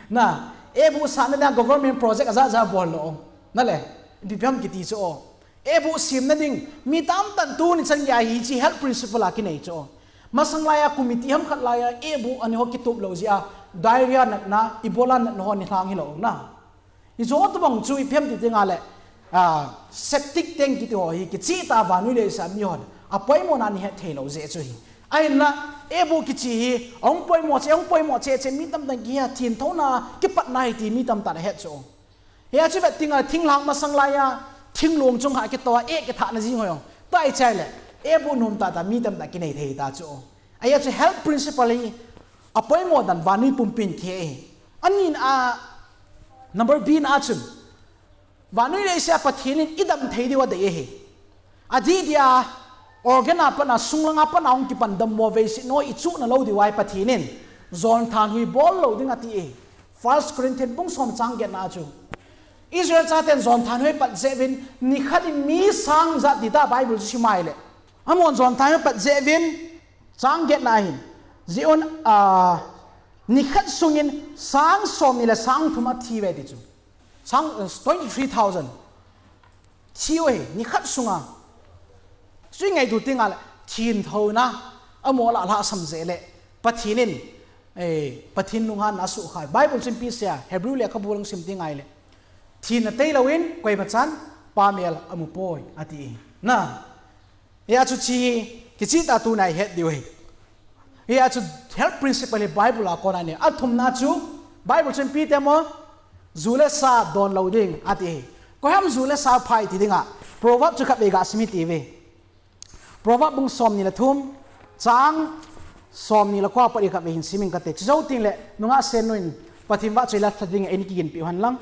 Na, ebu sahna dia government project ajat jat bol lou. Nale, ipi ham kiti chu o. Eibuh simna ding, mi tamtah tuni chan geiya hiche health principle a kinei chu o. Masang laiya committee ham khat laiya eibuh ani ho kitup lou jeh a, diarrhea natna, Ebola natna ho nilhang hilou na. Hiche ho tobang chu ipi ham ti tengle, ah, septic tank kiti ho hi kicheh tah a vannoi leiset a mi hon apoimo na ahet thei lou jeh chu ahi. Ahinla, eibuh kicheh hi ahung poimo cheh, ahung poimo cheh cheh, mi tamtah in kihe a, thin thouna kipatna ahi ti mi tamtah in ahet chu. Hia chu vet tengle thinglhang masang laiya thinglung chung kha kitoh a, eh, kithahna jing ho jong tai chai le, eibuh nom tah tah mi tamtah kinei thei ta chu. Ahia chu health principle hi apoimo dan vannoi pumpin kihe ahi. Anina a, number B na a chun, vannoi leiset a Pathen in idam thei diu adei ahi. Adih dia, organ a pat a, sunglang a pat a hung kipan dammo veiset noi ichuhna lou diu ahi Pathen in. Jon thanhoi bol lou ding ati ahi. First Corinthian bung som chang get na chu. Israel chaten jon thanhoi pat jeh uvin, nikhat in mi sang ijat thi ta Bible chu sim a ahile. Amahon jon thanhoi pat jeh uvin, chang get na hin. Jeh un, ah, nikhat sungin sang somni le sang thum athi uve ti chu. Sang, eh, twenty-three thousand. Thi uve, nikhat sunga. Chu ngaito tengle, thin thouna, amol a lhasam jeh le, Pathen in, eh, Pathen lunghanna asuhkhai. Bible chun ipi asei a, Hebrew lekhabu lang sim tengle. Thin atei louvin, koima chan, Pa mel amu poi, ati. Na, Hia chu hiche, kicheh tah a tuna ihet diu ahi. Hia chu health principle hi Bible a kona anei. Athumna chu, Bible chun ipi ti ham, ju le sa don lou ding, ati ahi. Koi ham ju le sa phai ti dinga. Proverb chu khatvei ga sim hite uve. Proverb bung somni le thum, chang somni le ko a pat hi khatvei hin sim inge kati. Chujou tengle, nungah Sennu in, Pathen vahchoi la lha ding in kiginpeh u hen lang.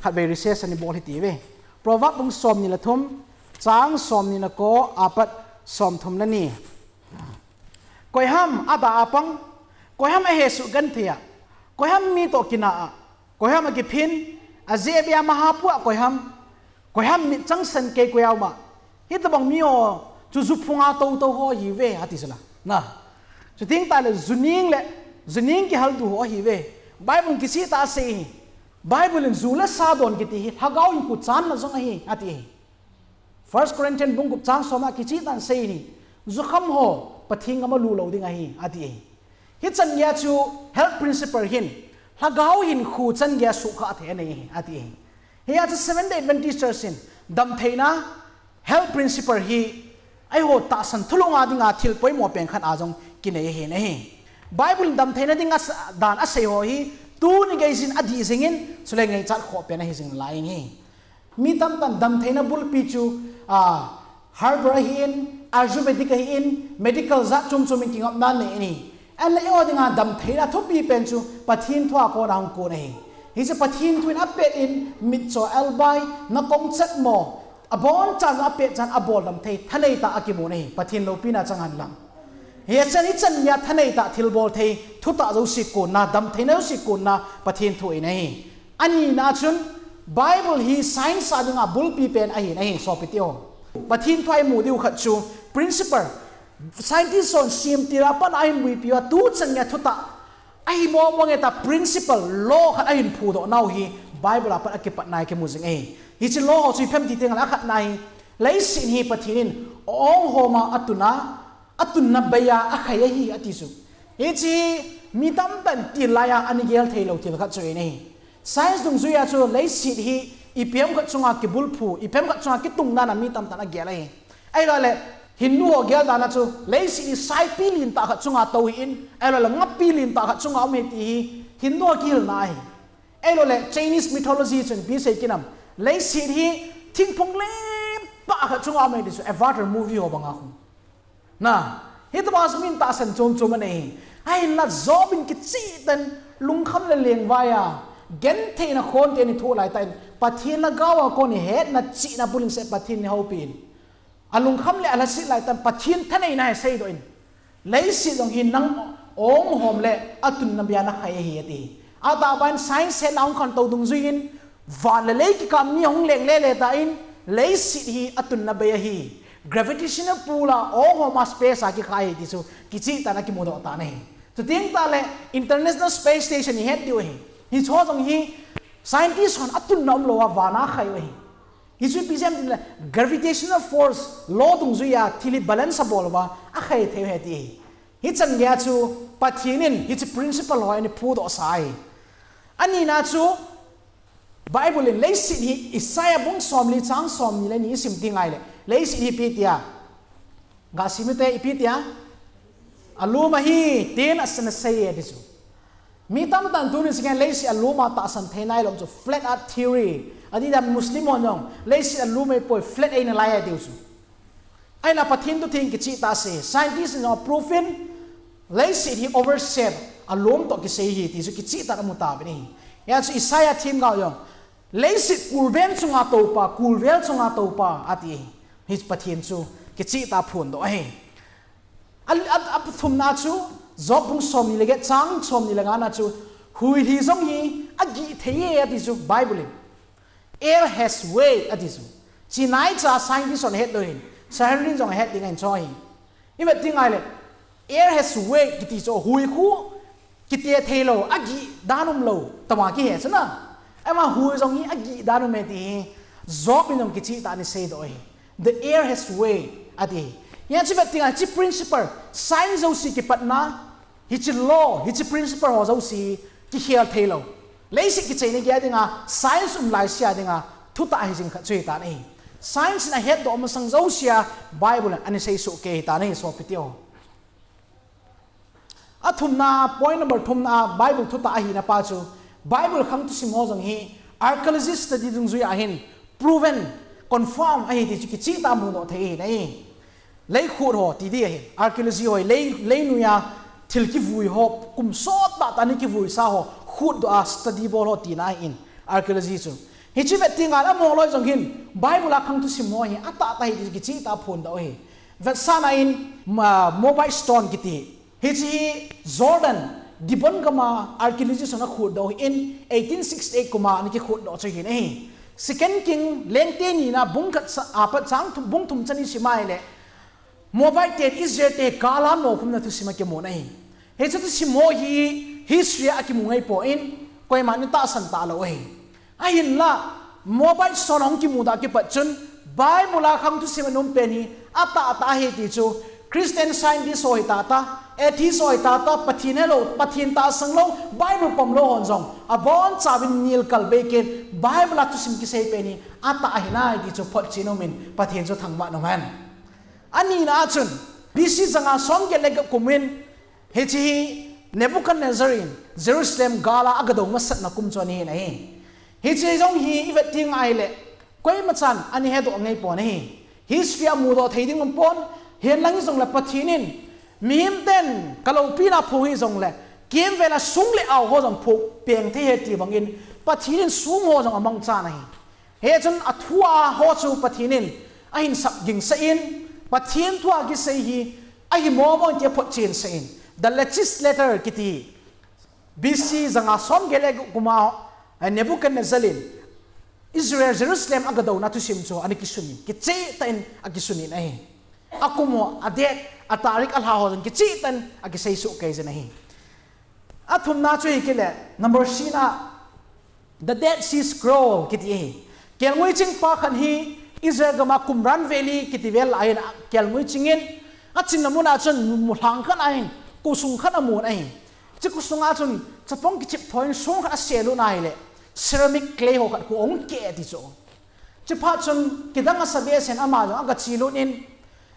Khatvei recess ani bol hite uve. Proverb bung somni le thum, chang somni le ko a pat somthum le ni. Koi ham adah a pang, koi ham ahesoh genthei a, koi ham mi toh kinah a, koi ham akiphin, ajeh beh a maha pua koi ham, koi ham mit changsan kei koi a um a, hitobang mi ho chu ju phunga toutou ho ahiuve, ati chu la. Na. Chuteng tahle, ju ning le, ju ning kihal du ho ahiuve. Bible in kicheh tah a asei ahi. Bible in ju le sa don kiti hi, lhagao hinkho channa jong ahi, ati ahi. First Corinthian bung gup chang som a kicheh tah in asei ahi. Jukham ho, Pathen gam a lut lou ding ahi, ati ahi. Hichan geiya chu health principle hin, lhagao hinkho chan geiya suhkhah thei anei ahi, ati ahi. Hia chu Seventh Day Adventist Church in, damtheina, health principle hi, eiho tahsan thulhung a dinga thil poimo pen khat a jong kinei ahi, ahi. Bible in damtheina dinga s-, dan asei ho hi, tuni geiyin adih jingin, chule ngaichat khoh pen ahi jing nalai ahi. Mi tamtah in damtheina bulpi chu, ah, herbal ahin, Ayurvedic ahin, medical jat chom chom in kingapna nei ahi. Ahinla eiho dinga damtheina thupi pen chu Pathen thu a kona hung kon ahi. Hichu Pathen thu in apet in mitcho elbai, nakong chatmo, abonchan apet chan abol damthei, thanei tah a kimu ahi. Pathen loupina chang hen lang. Hichan, hichan geiya thanei tah thilbol thei, thutah jouse konna, damtheina jouse konna, Pathen thu in ahi. Anina chun, Bible hi science a dinga bulpi pen ahi, ahi, sopite ho. Pathen thu a imu diu khat chu, principle. Scientist hon semtil a pat a ahin buipi uva, tuchan geiya thutah ahi mong mong e tah principle, law khat ahin phudoh nau hi, Bible a pat a kipatna a kimu jing ahi. Hiche law ho chu ipi ham ti tengle akhatna hi, leiset hi Pathen in, ong hom a atun a, atunna bei a akhai ahi, ati chu. Hiche hi mi tamtah in til laiya ana gel thei lou thil khat chu ahi. Science dungjuiya chu leiset hi ipi ham khat chunga kibulphu, ipi ham khat chunga kitung dan a mi tamtah in agel ahi. Ahilouleh, Hindu ho gel dan a chu leiset hi saipi lentah khat chunga tou ahin, ahilouleh ngapi lentah khat chunga um ahi ti hi Hindu ho kihilna ahi. Ahilouleh, Chinese mythology chun ipi asei kit em, leiset hi thingphung lentah khat chunga um ahi ti chu Avatar movie ho banga khu. Na, hitobang chu min tahsan chom chom anei ahi. Ahinla Job in kicheh tah in lungkham le lengvai a, gentheina khon tah in athoh lai tah in, Pathen lhagao a kon in hetna chihna bul in seh Pathen in eihoupi in. Alungkham le alhaset lai tah in Pathen thaneina hi aseidoh in. Leiset jong hi nang ong hom le atunna bei a nakhai ahi ati. Atahbeh in science hetna hung khantou dungjuiyin, van le lei kikam ni hung leng lele tah in, leiset hi atunna bei ahi. Gravitational pull a ong hom a space a kikhai ahi ti chu kicheh tah in akimudoh tan ahi. Chuteng tahle International Space Station ihet diu ahi. Hicheho jong hi scientist hon atunna umlou a van a akhai u ahi. Hichu ipi jeh ham itile gravitational force, law dungjuiya thil hi balance abol uva akhai thei u ahi ti. Hichan geiya chu Pathen in hiche principle ho ana phudoh sa ahi. Anina chu Bible in leiset hi Isaiah bung somli chang somni le ni isim teng ahile leiset hi ipi tia, gasim ute, ipi tia, alum ahi tin asei e ti chu. Mi tamtah in tuni chan geiya leiset alum a tahsan thei nailou chu flat earth theory. Adeh a Muslim hon jong leiset alum ahipoi, flat ahi nalai atiu chu. Ahinla Pathen thu theng kicheh tah a asei, scientist in jong proof in, leiset hi oval shape, alum toh kisei ahi ti chu kicheh tah a amu tauvin ahi. Hijeh chun Isaiah themgao jong leiset kulben chunga toupa, kulvel chunga toupa ati. Hi Pathen chu kicheh tah a aphondoh ahi. A, a, athumna chu Job bung somni le get chang somni le ngana chu huilhi jong hi agih thei e ati chu Bible in. Air has weight ati chu. Chinai cha scientist hon ahet lou hin, Sir Henry in jong ahet ding ahin chu ahi. Ivet ding ahile, air has weight kiti chu hui khu kite theilou, agih dan umlou, tama kihe chu na. Ama hui jong hi agih dan um e ti hi Job in jong kicheh tah a ana seidoh ahi. The air has weight ati. Hiche chu ivet ding ahile, hiche principle, science jouse kipatna, hiche law, hiche principle ho jouse kikhel theilou, leiset kichaina geiya dinga science um laisea dinga thutah hijing khat chu ahitan ahi. Science in ahetdoh masang jousea Bible in ana seisoh kei ahitan ahi, sopite ho. Athumna, point number thumna, Bible thutah ahina pa chu Bible khang thusim ho jong hi archaeology study dungjuiya hin proven, confirm ahi ti chu kicheh tah a mudoh thei ahi nai. Leikhut ho ti ding ahin, archaeology ho, lei, leinoiya thil kivui ho, kum sot tah tah a ana kivuisa ho khutdoh a study bol ho tina ahin archaeology chu. Hiche vet ding ahile amaho loi jong hin Bible a khang thusim ho hi atahtah ahi ti kicheh tah a aphondoh u ahi. Vetsahna in, ma, Moabite Stone kiti, hiche hi Jordan, Dibon gam a archaeologist hon akhutdoh in eighteen sixty-eight kum a ana kikhutdoh chu ahi nai. Second King, Lengte nina bung khat sa, apat chang thum, bung thum chan isim ahile Moabite ten Israel te gal a nokhumna thusim akimun ahi. Hiche thusim ho hi history a akimu ngaipoi, koiman ana tahsan talou ahi. Ahinla, Moabite Stone ahung kimudoh a kipat chun Bible a khang thusim ana um pen hi atahtah ahi ti chu Christian Scientist ho hi tahtah, Atheist ho hi tahtah, Pathen helou, Pathen tahsan lou, Bible pomlou hon jong abonchauvin nilkal beiyin Bible a thusim kisei pen hi atah ahi nai ti chu photchen umin Pathen chu thangvah in umhen. Anina a chun, B C janga somget le get kum in, hiche hi Nebuchadnezzar in Jerusalem gal a agadou masatna kum chu ahi nai. Hiche jong hi ivet ding ahile, koimachan ana hedoh ngaipon ahi. History a mudoh thei ding umpon, hinlang hijongle Pathen in, mihem ten kaloupina phu hijongle, kimvel a sum le ao ho jong phu peng thei ahi ti bangin, Pathen in sum ho jong amangchan ahi. Hichun athua ho chu Pathen in ahin sapgingsah in, Pathen thua kisei hi ahi momo in tia photchen sah in, The Lachish Letter kiti, B C janga somget le get kum a, eh, Nebuchadnezzar in Israel Jerusalem agadouna thusim chu ana kisun in, kicheh tah in akisun in ahi. Akum ho, adate, atarik, alha ho jong kicheh tah in akiseisoh kei jin ahi. Athumna chu hi kile, number C na, The Dead Sea Scroll kiti ahi. Kelngoi ching pa khat hi Israel gam a Qumran Valley kiti vel a hin kelngoi ching in, achinna mun a chun mulhang khat ahin, kosung khat amun ahi. Hiche kosung a chun chapang kichep thoi in song khat aselut ahile, ceramic clay ho khat khu ahung keh ti chu. Hiche phat chun kidang asa behseh in ama jong agachelut in,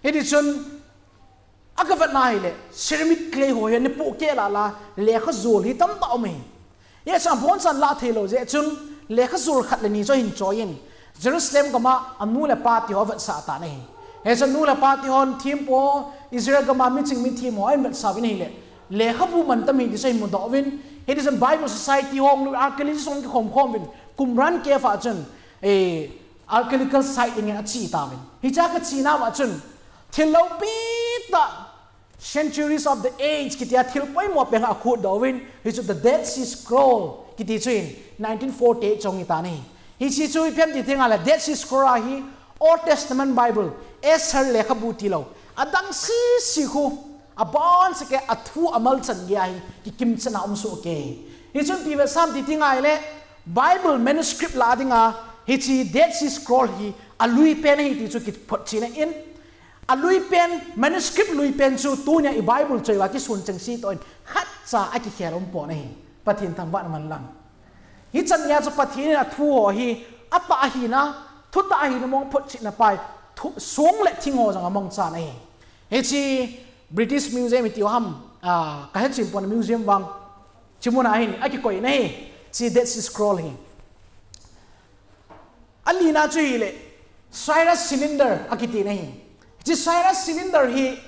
hiti chun agavet na ahile, ceramic clay ho hi ana pohkeh lala, lekha jol hi tamtah um ahi. Hiche aboncha'n lah theilou jeh chun, lekha jol khat le ni chu ahin choi in, Jerusalem gam a anu le apa te ho avetsah tan ahi. Hiche anu le apa te hon thempu, Israel gam a miching mithem ho ahin vetsah uvin ahile, lekhabu mantam ahi ti chu ahin mudoh uvin, hiti chun Bible Society ho hung lut, archaeologist ho hung kikhom khom uvin, Qumran Cave a chun, eh, archaeological site dingin ache tauvin. Hiche a ache nauva chun, thil loupi tah, Centuries of the Age kitia thil poimo pen akhutdoh uvin, hichu The Dead Sea Scroll kiti chu in nineteen forty-eight chang ahitan ahi. Hiche chu ipi ham ti teng le Dead Sea Scroll ahi, Old Testament Bible, Esther lekhabu tilou, adang sese khu, abonchauva athu amalchan geiya hi kikimchan a um soh kei. Hichun ipi vetsah ham ti teng le, Bible manuscript lah dinga, Hiche Dead Sea Scroll hi alui pen ahi ti chu kiphotchetna in, alui pen, manuscript lui pen chu tunia i Bible choi uva kisun chengse toh in khatcha akikhel um pon ahi. Pathen thangvahna man lang. Hichan geiya chu Pathen in athu ho hi atah ahina, thutah ahina mong photchetna pa hi, thu, song le thing ho jong amangchan ahi. Hiche British Museum iti u ham, ah, kahe chem pon, museum vang. Hiche muna hin akikoina ahi, hiche Dead Sea Scroll hi. Alina chu hile, Cyrus Cylinder akitina ahi. Hiche Cyrus Cylinder hi,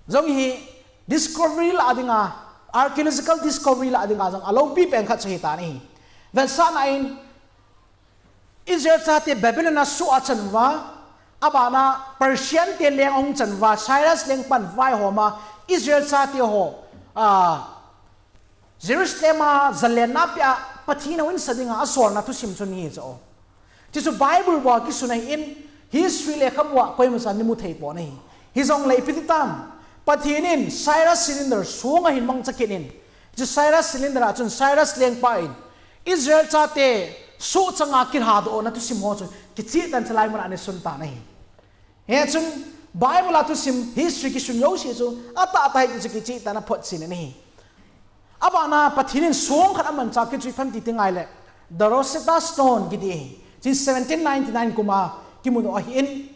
jong hi discovery lah dinga, archaeological discovery lah dinga jong aloupi pen khat chu ahitan ahi. Vetsahna in, Israel chate Babylon a suh achan uva, abana Persian te leng ahung chan uva, Cyrus lengpan vaihoma, Israel chate ho, ah, Jerusalem a zalenna pia Pathen houin sa dinga asolna thusim chu ahi chu. Hichu Bible bou a kisun ahin, history lekhabu a koima chan imu thei pon ahi. Hijongle ipi ti tam, Pathen in Cyrus Cylinder song ahin mangcha kit in, hiche Cyrus Cylinder a chun Cyrus lengpa in Israel chate suh changa kilhadohna thusim ho chu kicheh tan chalai mun a ana sun tan ahi. Hichun Bible a thusim history kisun jouse chu atah tah ahi ti chu kicheh tah in aphotchetna ahi. Abana Pathen in song khat amancha kit chu ipi ham ti ti ngaile, the Rosetta Stone kiti ahi. Hiche seventeen ninety-nine kum a kimudoh ahin.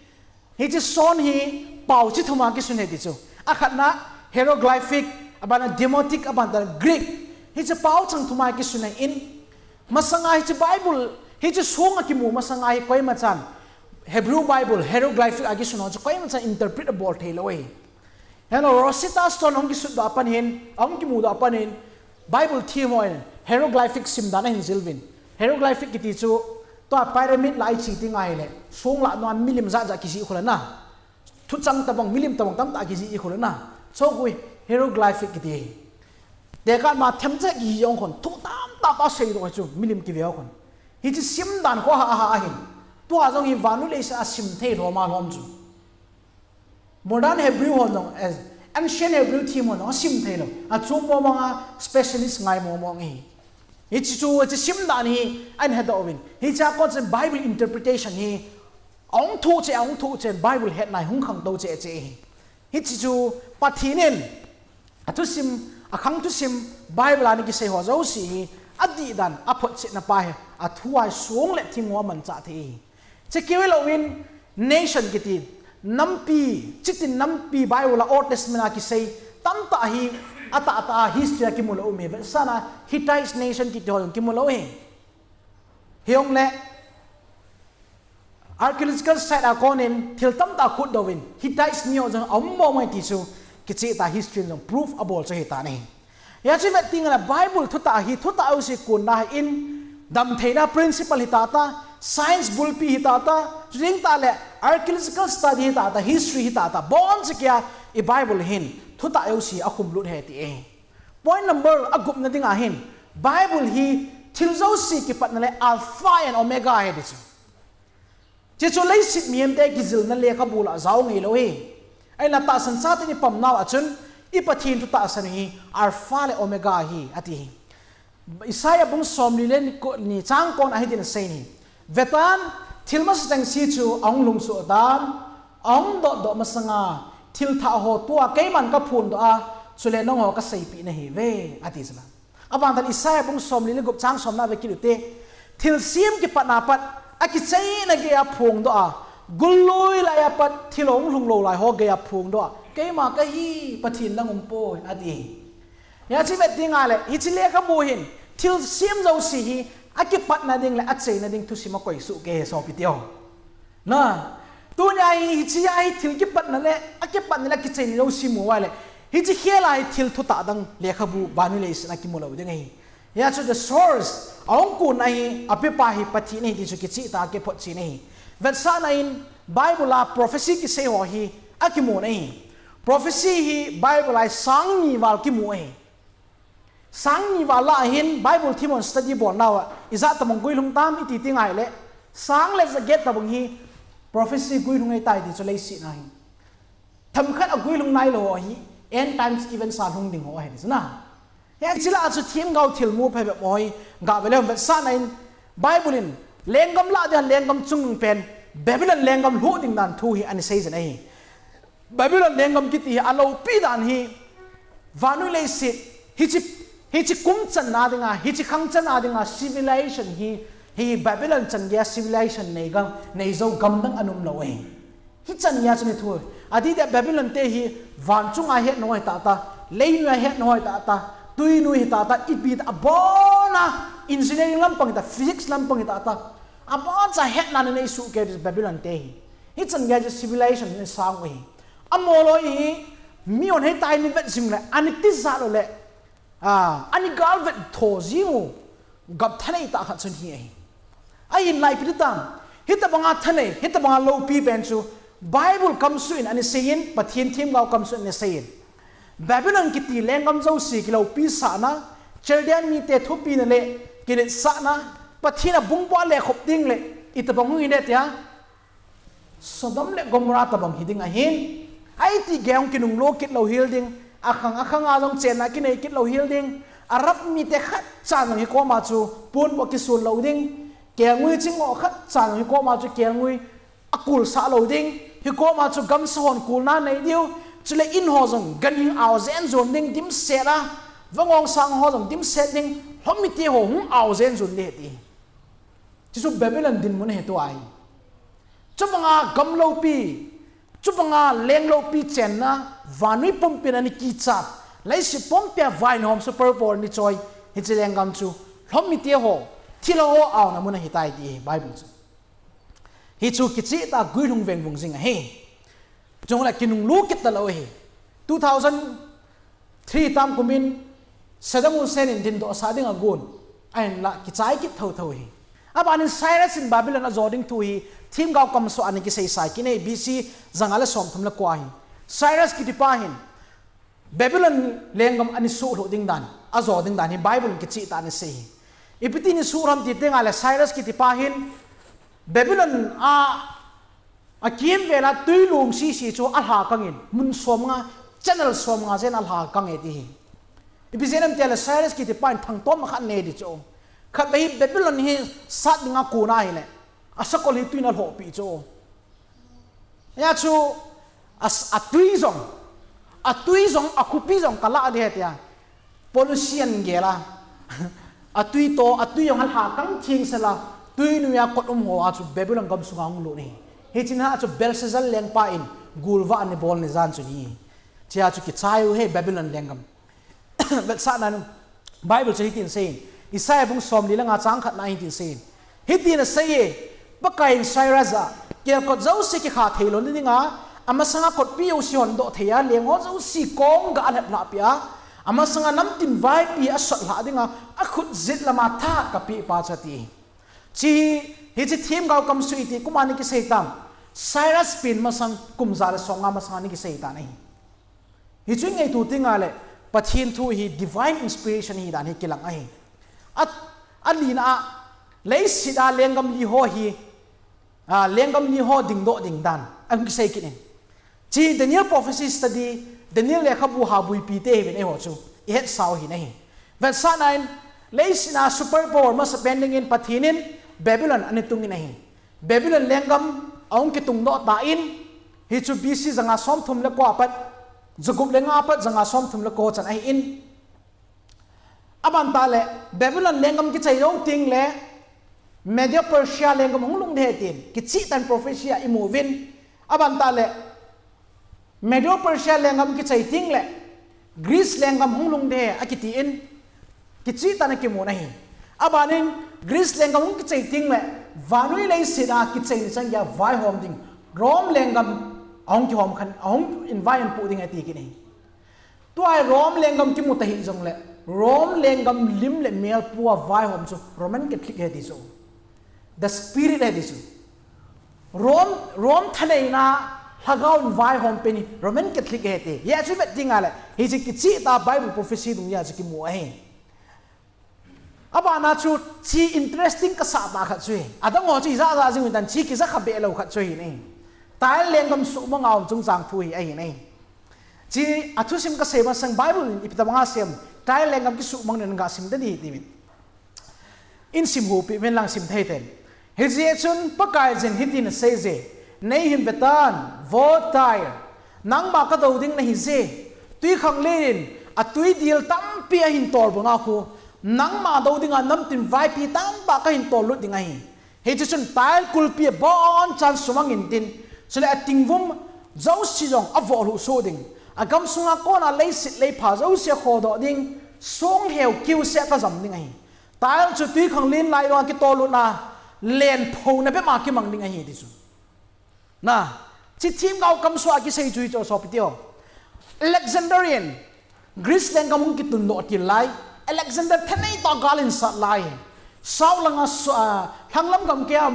Hiche stone hi pao chi thum a kisun ahi ti chu. Akhatna hieroglyphic, abana demotic, abana Greek. Hiche pao chang thum a kisun ahin. Masanga hiche Bible, hiche song a kimu masanga hi koima chan Hebrew Bible, hieroglyphic a kisun ho chu koima chan interpret abol thei lou ahi. Heno Rosetta Stone ahung kisutdoh a pat hin, ahung kimudoh a pat hin, Bible them hon hieroglyphic simdan ahin jil uvin. Hieroglyphic kiti chu, tua pyramid lah a iche ti ngaile, song lah a milim jat jat kijih khol ana. Thuchang tabang, milim tabang tamtah kijih khol ana. Chukhu hi hieroglyphic kiti ahi. Tekah ma themcha kijih jong khon, thu tamtah tah seidoh chu, milim kive khon. Hiche simdan kho ha, ha, ahin. Tua jong hi vannoi leiset a sim thei lhom a lhom chu. Modern Hebrew hon jong, eh, Ancient Hebrew them hon jong asim thei lou. Achu mong mong a specialist ngai mong mong ahi. Hiche chu, hiche simdan hi ahin hedoh uvin. Hichea kon chun Bible interpretation hi ahung thoh cheh, ahung thoh cheh, Bible hetna hi hung khangtou cheh cheh ahi. Hiche chu Pathen in athusim, akhang thusim Bible a ana kisei ho jouse hi adih dan a photchetna pa hi, athu a hi song le thing ho amanchah thei ahi. Hiche keu hilouvin nation kiti, nampi, chitin nampi Bible a Old Testament a kisei tamtah hi atah tah a history a kimu lou um ahi. Vetsahna Hittite nation kiti ho jong kimu lou ahi. Hijongle archaeological site a konin thil tamtah khutdoh uvin, Hittites mi ho jong aum mong mong e ti chu kicheh tah a history in jong proof abol chu ahitan ahi. Hijeh chun vet teng le Bible thutah hi, thutah jouse konna ahin, damtheina principle hi tah tah, science bulpi hi tah tah, chuteng tah le archaeological study hi tah tah, history hi tah tah, boncha keiya i Bible hin thutah jouse akhum lut ahi ti ahi. Point number agupna dinga hin, Bible hi thil jouse kipatna le Alpha and Omega ahi ti chu. Hiche chu leiset mihemte kijilna lekhabu lah a jao ngai lou ahi. Ahinla tahsan chaten ipamnau a chun, i Pathen thu tahsan hi Alpha le Omega ahi, ati ahi. Isaiah bung somli le ni ko-, ni chang ko na hitin asei ahi. Vetan, thil masa chengse chu ahung lhung soh tan, ahung dot doh masanga, thil thah ho tua keiman kaphondoh a, chule nangho kaseipeh nahiuve, ati chu la. Aban tan Isaiah bung somli le gup chang somna ve kit ute. Thilsem kipatna pat, akicheina geiya phongdoh a, gullui laiya pat thil hung lhung lou lai ho geiya phongdoh a, keima kahi, Pathen dang umpoi, ati. Hiche vet teng le, hiche lekhabu hin, thilsem jouse hi, akipatna ding le acheina ding thusim akoi soh kei e sopi teho. Na, tunia hi, hichea hi thil kipatna le, akipatna le akicheina jouse mu uva le, hiche khel a hi thil thutah dang lekhabu vannoi leiset a kimu lou ding ahi. Hijeh chun the source, ahung konna hi, apepa hi Pathen ahi ti chu kicheh tah a kiphotchetna ahi. Vetsahna in, Bible a prophecy kisei ho hi, akimun ahi. Prophecy hi Bible a hi sang ni val kimu ahi. Sang ni val lah a hin Bible them hon study bolnau a, ijat tabang guilhung tam iti ti ngai le, sang le ja get tabang hi prophecy guilhung ahitai ti chu leiset a hin. Themkhat aguilhung nailou ho hi, end times events a lhung ding ho ahi ti chu na. Hiche lah a chu themgao thilmu phabep ho hi, gave leu vetsahna in, Bible in Lenggam lah dia lenggam chungnung pen Babylon lenggam lhuh ding dan thu hi ana seijin ahi. Babylon lenggam kiti hi alopi dan hi vannoi leiset hiche, hiche kum channa dinga, hiche khang channa dinga civilization hi, hi Babylon chan geiya civilization nei gam, nei jou gam dang ana um lou ahi. Hichan geiya chu ana thu. Adih dia Babylon te hi van chunga hetna ho hita ta, leinoi a hetna ho hita ta, tuinoi hita ta, ipi ta abon a engineering lampang hita, physics lampang hita ta, abon cha hetna ana nei soh kei Babylon te hi. Hichan geiya chu civilization ana sang u ahi. Amoloi hi mihon hitia ana vet jing le, ana tijat lou le, ah, ana galvet tho jing u gam thanei tah khat chu ahi. Ahinla ipi ti tam, hitobanga thanei, hitobanga loupi pen chu Bible kamsuh in ana seiyin, Pathen themgao kamsuh in ana seiyin. Babylon kiti lenggam jouse kiloupi sahna, Chaldean mite thupina le kiletsahna, Pathen in abungbuh a lekhop ding le itobang hung hi dem tia, Sodom le Gomorrah tobang hi ding ahin. Ahi ti gei hung kinunglut kit lou hel ding. Akhang akhang a jong chenna kinei kit lou hel ding. Arab mite khatcha jong hikoma chu ponbuh kisun lou ding. Kelngoi chingngoh khatcha jong hikoma chu kelngoi akulsah lou ding. Hikoma chu gamsa hon kulna nei diu. Chule in ho jong ganhing aojen jon ding dimset a. Vangong sang ho jong dimset ding. Lhommite ho hung aojen jon ding ahi ti. Chuchu Babylon dinmun ahi tua hi. Chubanga gam loupi, chubanga leng loupi chenna, vannoi pumpin ana kichat, leiset pumpia vaihom superpower ana choi, hiche lenggam chu lhommite ho, thilha ho aona mun ahitai ti Bible chu. Hichu kicheh tah a guilhung vengvung jing ahi. Chule kinunglut kit talou ahi. Two thousand three tam kumin Saddam Hussein in dindoh sah ding agon. Ahinla kichai kit thotho ahi. Abanin Cyrus in Babylon ajo ding thu hi themgao kamsuh a ana kiseisa kit e, B C janga le somthum le ko a hi. Cyrus kitipa hin Babylon lenggam ana suhlhuh ding dan, ajo ding dan hi Bible in kicheh tah a ana sei hi. Ipi ti ana suh ham ti tengle Cyrus kitipa hin Babylon a akimvel a tui lung sese chu alha kangin, mun somnga, channel somnga jen alha kang e ti hi. Ipi jeh ham tile Cyrus kitipa in thangtom khat anei ding chu. Khatvei hi Babylon hi sat dinga kon ahile, asakol hi tuin alhohpeh chu. Hia chu, a, atui jong, atui jong, akhopi jong kalah ding ahi tia. Policy ana gel a. Atui toh, atui jong alha kang thengsel a, tui noiya kot um ho a chu Babylon gamsunga hung lut ahi. Hichea chu Belshazzar lengpa in golvah ana bol ni jan chu ahi. Chea chu kichai u ahi Babylon lenggam. Vetsahnan Bible chu hitin aseiyin. Isaiah bung somli le nga chang khatna hitin aseiyin. Hitin aseiye, Pakaiyin Cyrus a, kelkot jouse kikha thei lou na dinga, amasanga kotpi jouse hondoh theiya, leng ho jouse kong ga alhep lhahpeh a, amasanga namtin vaipi asot lhah dinga, akhut jet lama thahat kapeh pa chu ati. Hiche, hiche themgao kamsuh iti kum a ana kisei tam. Cyrus pen masang kum ja le somnga masang ana kisei tan ahi. Hichu ingaito tengle, Pathen thu hi divine inspiration ahi dan hi kilang ahi. A, alina a, leiset a lenggam li ho hi, a, lenggam li ho dingdoh ding dan, ahung kisei kit in. Hiche Daniel prophecy study, Daniel lekhabu ha buipi te hiuvin eiho chu, ihetsah u ahi nahi. Vetsahnan, leiset a superpower masapen dingin Pathen in Babylon ana tungin ahi. Babylon lenggam ahung kitungdoh tan, hichu B C janga somthum le ko a pat, jagup le nga a pat janga somthum le ko chan ahin. Aban tah le, Babylon lenggam kichai jou tengle, Medo Persia lenggam hung lhung ding ahi tin, kicheh tah in prophecy a imu uvin. Aban tah le, Medo Persia lenggam kichai tengle, Greece lenggam hung lhung ding ahi akitin, kicheh tah in akimun ahi. Abanin Greece lenggam hung kichai tengle, vannoi leiset a kichai ni chan geiya vaihom ding, Rome lenggam ahung kihom khan, ahung in vai ahin poh ding ati kit ahi. Tua hi Rome lenggam kimu tahih jongle, Rome lenggam lim le mel pua vaihom chu Roman Catholic ahi ti chu. The Spirit ahi ti chu. Rome, Rome thaneina lhagao in vaihom pen hi Roman Catholic ahi ti. Hia chu vet tengle, hiche kicheh tah Bible prophecy dungjui a chu kimu ahi. Abana chu hiche interesting kasah tah khat chu ahi. Adang ho chu ijat jat jing u tan hiche kija kha be lou khat chu ahi nahi. Tyre lenggam suhmang a um chungchang thu hi ahi nahi. Hiche a thusim kasei masang Bible in ipi tabanga asei em. Tyre lenggam kisuhmang nei naga sim ding ahi ti min. Isim huhpi uvin lang sim thei ten. Hijeh chun Pakaiyin hitin aseiye, Nei hin vetan, vo Tyre, nangma kadou ding nahiye, twikhanglen in atwidil tampi ahin tolbung a khu, nangma dou dinga namtin vaipi tamtah kahin tollut ding ahi. Hiche chun Tyre kulpi abonchan sumang intin, chule atingvum jouse jong avoh lhuh soh ding, agamsunga kona leiset leipha jouse akhodoh ding, songlheu kiuse kajam ding ahi. Tyre chu twikhanglen lailunga kitollutna lenphouna bep a kimang ding ahi ti chu. Na, hiche themgao kamsoh a kisei chu hichu sopite ho. Alexander in Greece lenggam hung kitundoh til lai, Alexander thanei tah gal ahin sat lai, south langa lhanglam gamkai a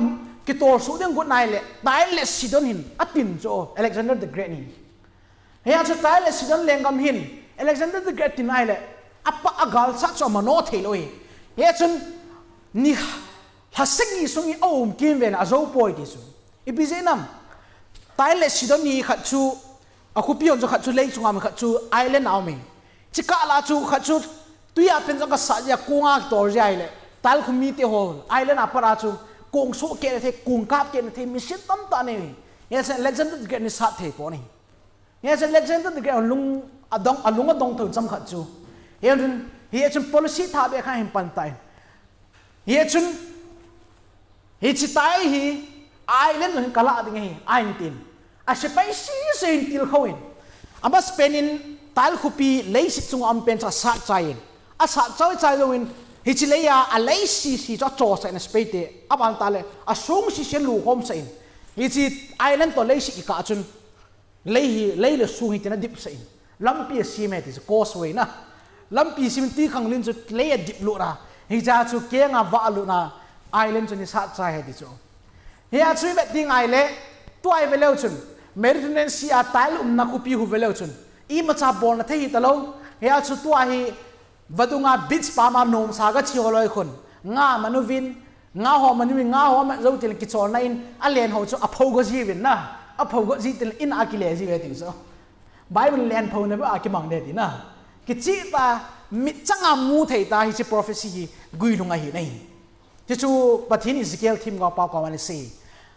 kitol soh ding agot nai le, Tyre le Sidon hin atin chu Alexander the Great hin. Hia chu Tyre le Sidon lenggam hin Alexander the Great tin ahile, apa agalsat chu amanoh theilou ahi. Hia chun ni lhasagi sung hi aum kimvel in ajou poi ti chu. Ipi jeh ham? Tyre le Sidon hi khat chu, akhopi hon chu khat chu lei chunga um, khat chu island a um ahi. Chukah lah chu khat chu twi a pen jong kasat jeh a konga kitol jeh ahile, Tyre khomi teho island a pat a chu kong soh keh nathei, kong kap keh nathei machine tamtah anei uve. Hia chun Alexander the Great in asat thei pon ahi. Hia chun Alexander the Great alung adong, alung adong thou cham khat chu, hia chun, hia chun policy thah beh khat ahin pan tan, hia chun hiche Tyre hi island lou hin kalah ding ahi ahin tin, asepai sese hin tilkhou in, amasapen in Tyre khopi leiset chunga um pen chu asat chai in, asat chai chai jouvin, hiche lei a alei sese chu achosah in, asepai te, aban tah le asong sese alukhomsah in, hiche island toh leiset kikah chun lei hi, lei le song hitin adipsah in, lampi asem e ti chu, causeway na. Lampi sem in twikhanglen chu lei adiplut a, hichea chu kenga vah alut a, island chu asat chai e ti chu. Hia chu ivet ding ahile, tua ive leu chun, Mediterranean Sea a Tyre umna khopi khu ve leu chun, imacha bolna thei hitalou. Hia chu tua hi vadunga beach pam a nomsa gache ho loi khun, nga man uvin, nga ho man uvin, nga ho man jou til in kicholna in alen ho chu aphou got jiuvin na, aphou got ji til in a kile jiuve ti chu. Bible lenphouna bep a kimang de ti na. Kicheh tah, mitchang a mu thei tah hiche prophecy hi guilhung ahi nai. Hichu Pathen Ezekiel themgao pa koma asei.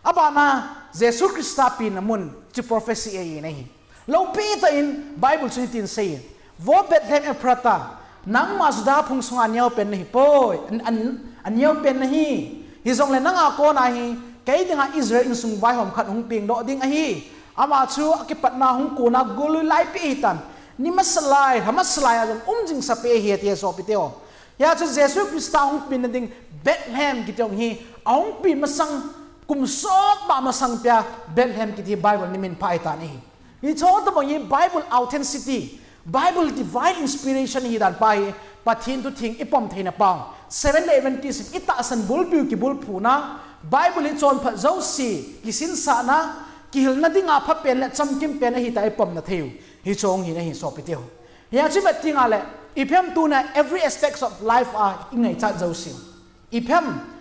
Abana Jesu Christa penna mun chu prophecy ahi nai. Loupi tah in Bible chun hitin asei, Vo Bethlehem Ephratah, nangma Judah phung sunga aneopen nahi poi, an, an, aneopen nahi. Hijongle nanga kona hi kei dinga Israel insung vaihom khat hung pengdoh ding ahi. Ama chu akipatna hung kona golui laipi ahitan, ni masa lai, lha masa lai a jong um jingsapi ahi ati sopite ho. Hia chu Jesu Christa hung penna ding Bethlehem kiti jong hi, ahung pen masang, kum som masang pia Bethlehem kiti Bible nimin pha ahitan ahi. Hiche tobang hi Bible authenticity, Bible divine inspiration ahidan pa hi, Pathen thutheng ipom theina pau, Seventh-day Adventist in itahsan bulpiu kibulphuna, Bible hi chonphat jouse kisinsahna, kihilna dinga phapen le chamkim pen ahitah ipomna theiu hiche hi ahi sopite ho. Hia chu ivet tengle, ipi ham tunia every aspects of life a ingaichat jouse, ipi ham,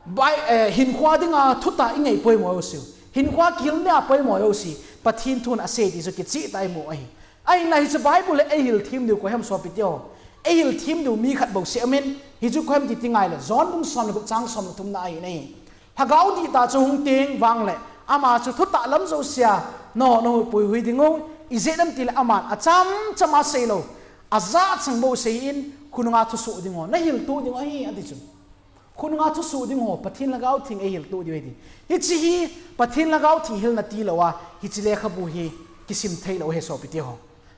bai, eh, hinkhoa dinga thutah ingai poimo jouse, hinkhoa kihilna a poimo jouse, Pathen thun asei ti chu kicheh tah a imu ahi. Ahinla hiche Bible hi eihil them diu koi ham sopite ho? Eihil them diu mi khat bou seh umin, hichu koi ham ti tengle John bung som le gup chang som le thumna ahi nai. Lhagao dihtah chu hung teng vangle, ama chu thutah lam jousea naho nahuhpui hui dingu, ijeh inem itile aman achamcham a seilou, ajah chang bou seiyin, khonunga thusoh ding ho nahil to ding ahi ati chu. Khonunga thusoh ding ho, Pathen Lhagao Theng eihil to diu ahi ti. Hiche hi Pathen Lhagao Theng hilna tilou a, hiche lekhabu hi kisim theilou ahi sopite ho.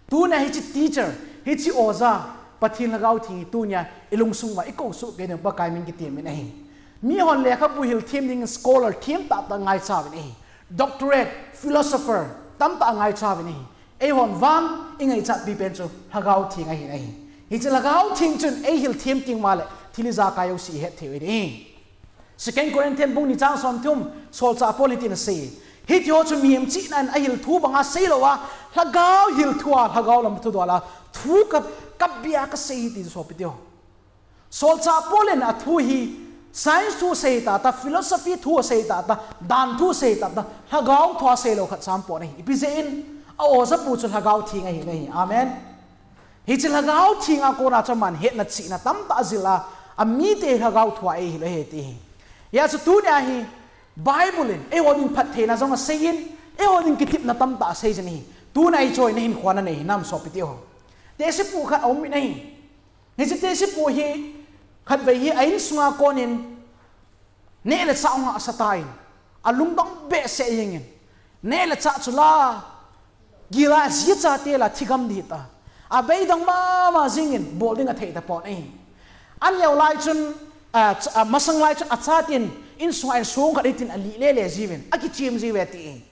Tunia hiche teacher, hiche oja, Pathen Lhagao Theng hi tunia ilungsung uva ikou soh kei diu Pakai min kitem in ahi. Mihon lekhabu hil them dingin scholar them tahtah ngaichauvin ahi. Doctorate, philosopher, tamtah ngaichauvin ahi. Eihon vang ingaichatpi pen chu Lhagao Theng ahi nai. Hiche Lhagao Theng chun eihil them teng uva le thil ijakai jouse ihet theiu ahi. Second Corinthians bung ni chang som thum, solchah Paul hitin asei. Hitiho chu mihem chihnan ahil thu banga seilouva, Lhagao hil thua, Lhagao lam thudol a, thu ka, kabia kasei ahi ti sopite ho. Solchah Paul in athu hi, science thu asei tahtah, philosophy thu asei tahtah, dan thu asei tahtah, Lhagao thua seilou khat cha aumpon ahi. Ipi jeh in, a ojapu chu Lhagao Theng ahi nai. Amen. Hiche Lhagao Theng a kona chu aman hetna chihna tamtah ajil a, amite Lhagao thua eihil u ahi ti hi. Hijeh chun tunia hi Bible in eiho ding phattheina jong aseiyin, eiho ding kitepna tamtah aseiyin ahi. Tunia hiche hi nahin khuana nei hinam sopite ho. Tehsepu khat aum in ahi. Hiche tehsepu hi khatvei hi a insunga konin neh le chah ahung hahsa tan, alungdong behseh jengin, neh le chah chu la, gila, jia chate la thigam ding ta. Abeidong mama jingin bol ding athei tapon ahi. Aneo lai chun, a, ch-, a, masang lai chun achaten insunga in song khat hitin alih lele jiuvin, akichem jiuve ati.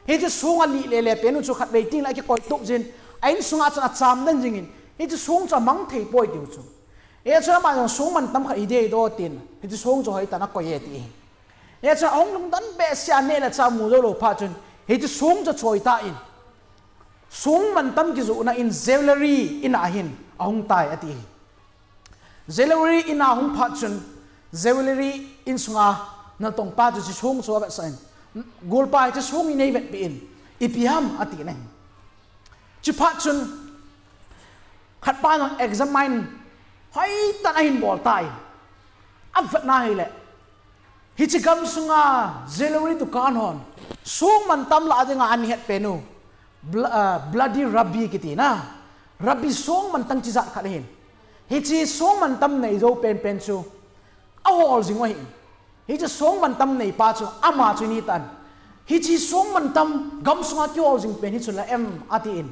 Hiche song alih lele pen u chu khatvei tengle akikoi tup jin, a insunga chun acham den jingin, hiche song chu amang thei poi tiu chu. Hichun ama jong song mantam khat hiding ahi doh tin, hiche song chu hoitah in akoi e ati. Hichun ahung lungdon behseh a neh le chah amu jou lou phat chun, hiche song chu achoi tan, song mantam kijohna in jewellery in a hin ahung tai ati. Jewellery in a ahung phat chun, jewellery insunga natongpa chu hiche song chu avetsah in, golpa, hiche song hi neivetpeh in, ipi ham ati nai. Chuphat chun, khatpa jong examine hoitah in ahin bol tai. Avetna hile, hiche gamsunga jewellery dukan hon song mantam lah dinga ahin het pen u, bl-, ah, bloody ruby kiti na, ruby song mantam chijat khat ahin. Hiche song mantam neijou penpen chu ahol jing u ahin. Hiche song mantam neipa chu ama chu ahin tan, hiche song mantam gamsunga kihol jing pen hi chu la em atin.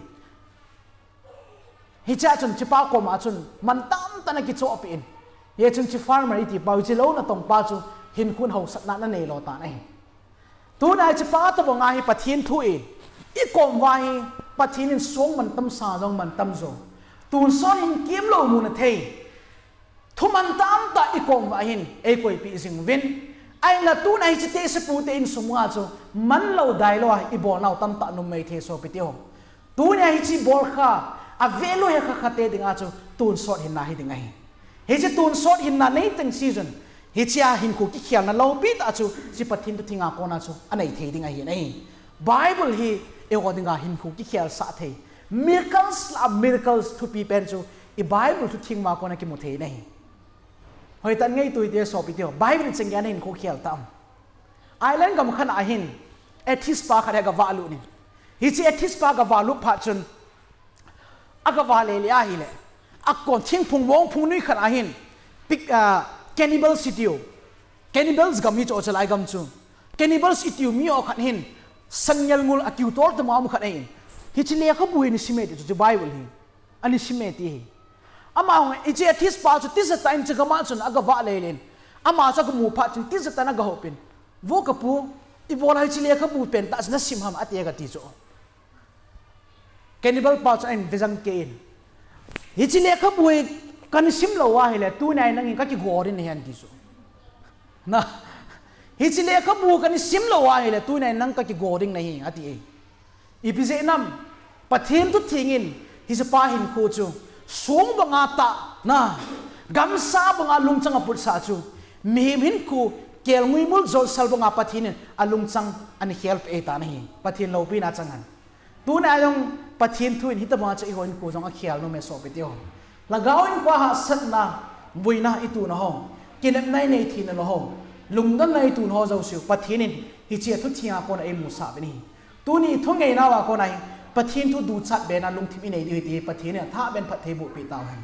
Hichea chun hichepa koma chun mantam tah in akichohpeh in. Hichun hiche farmer itipa, hiche lou natongpa chu hinkho in haosatna anei lou tan ahi. Tunia hichepa tobanga hi Pathen thu in, ikom uva hi Pathen in song mantam sa jong mantam jo, tonsot hin kemlou muna thei thu mantam tah ikom uva hin eikoipeh jing uvin. Ahinla tunia hiche tehsepute insung uva chu manlou dailou a ibolnau tamtah um maithei sopite ho. Tunia hiche bolkha, a value hekha khate dinga chu tonsot hinna hiding ahi. Hiche tonsot hinna neiteng sijun, hichea hinkho kikhelna loupitah chu hiche Pathen thu thenga kona chu anei thei ding ahi nai. Bible hi eiho dinga hinkho kikhelsah thei, miracles lah a miracles thupi pen chu i Bible thu thengma kona kimu thei nai. Hoitah in ngaito hite sopite ho, Bible in chengei a nahinkho khel tam? Ireland gam khat a hin atheist pa khat hi agavah lut in, hiche atheist pa agavah lut phat chun, agavah lele ahile, akon thingphung mongphung nui khat a hin, cannibals itiu, cannibals gam hichu chalai gam chu, cannibals itiu mi ho khat hin sangngel ngul akiu toltema um khat ahin, hiche lekhabu hi ana sime ti chu, hiche Bible hi ana sime ti hi. Amahon hiche atheist pa chu tijat tah in hiche gam a chun agavah lele in, ama chu agamu phat chun tijat tah in agahop in, Vo kapu, ibola hiche lekhabu pentah chu nasim ham ati, agati chu. Cannibal pa chun ahin vejang kei in, Hiche lekhabu hi kana sim lou ahile tunia nangin kakigo ding nahi, ati chu. Hiche lekhabu kana sim lou ahile tunia nang kakigo ding nahi, ati e. Ipi jeh ham? Pathen thu theng in hichepa hinkho chu song banga tah na, gamsa banga lungchang aputsah chu, mihem hinkho kelngoi mul jolsal banga Pathen in alungchang ana khelpeh ahitan ahi, Pathen loupina chang hen. Tunia jong Pathen thu in hitobanga chu eiho hinkho jong akhel nom e sopite ho. Lhagao hinkhoa hahsatna, boina ituna ho, kinepna inei theina ho, lungdonna ituna ho jouse u Pathen in hiche thu thenga kona eimusah uvin ahi. Tuni thuneinauva kona hi Pathen thu duchat bena lungthim inei diu ahi ti hi Pathen in athahbeh in phatthei bohpeh tauhen.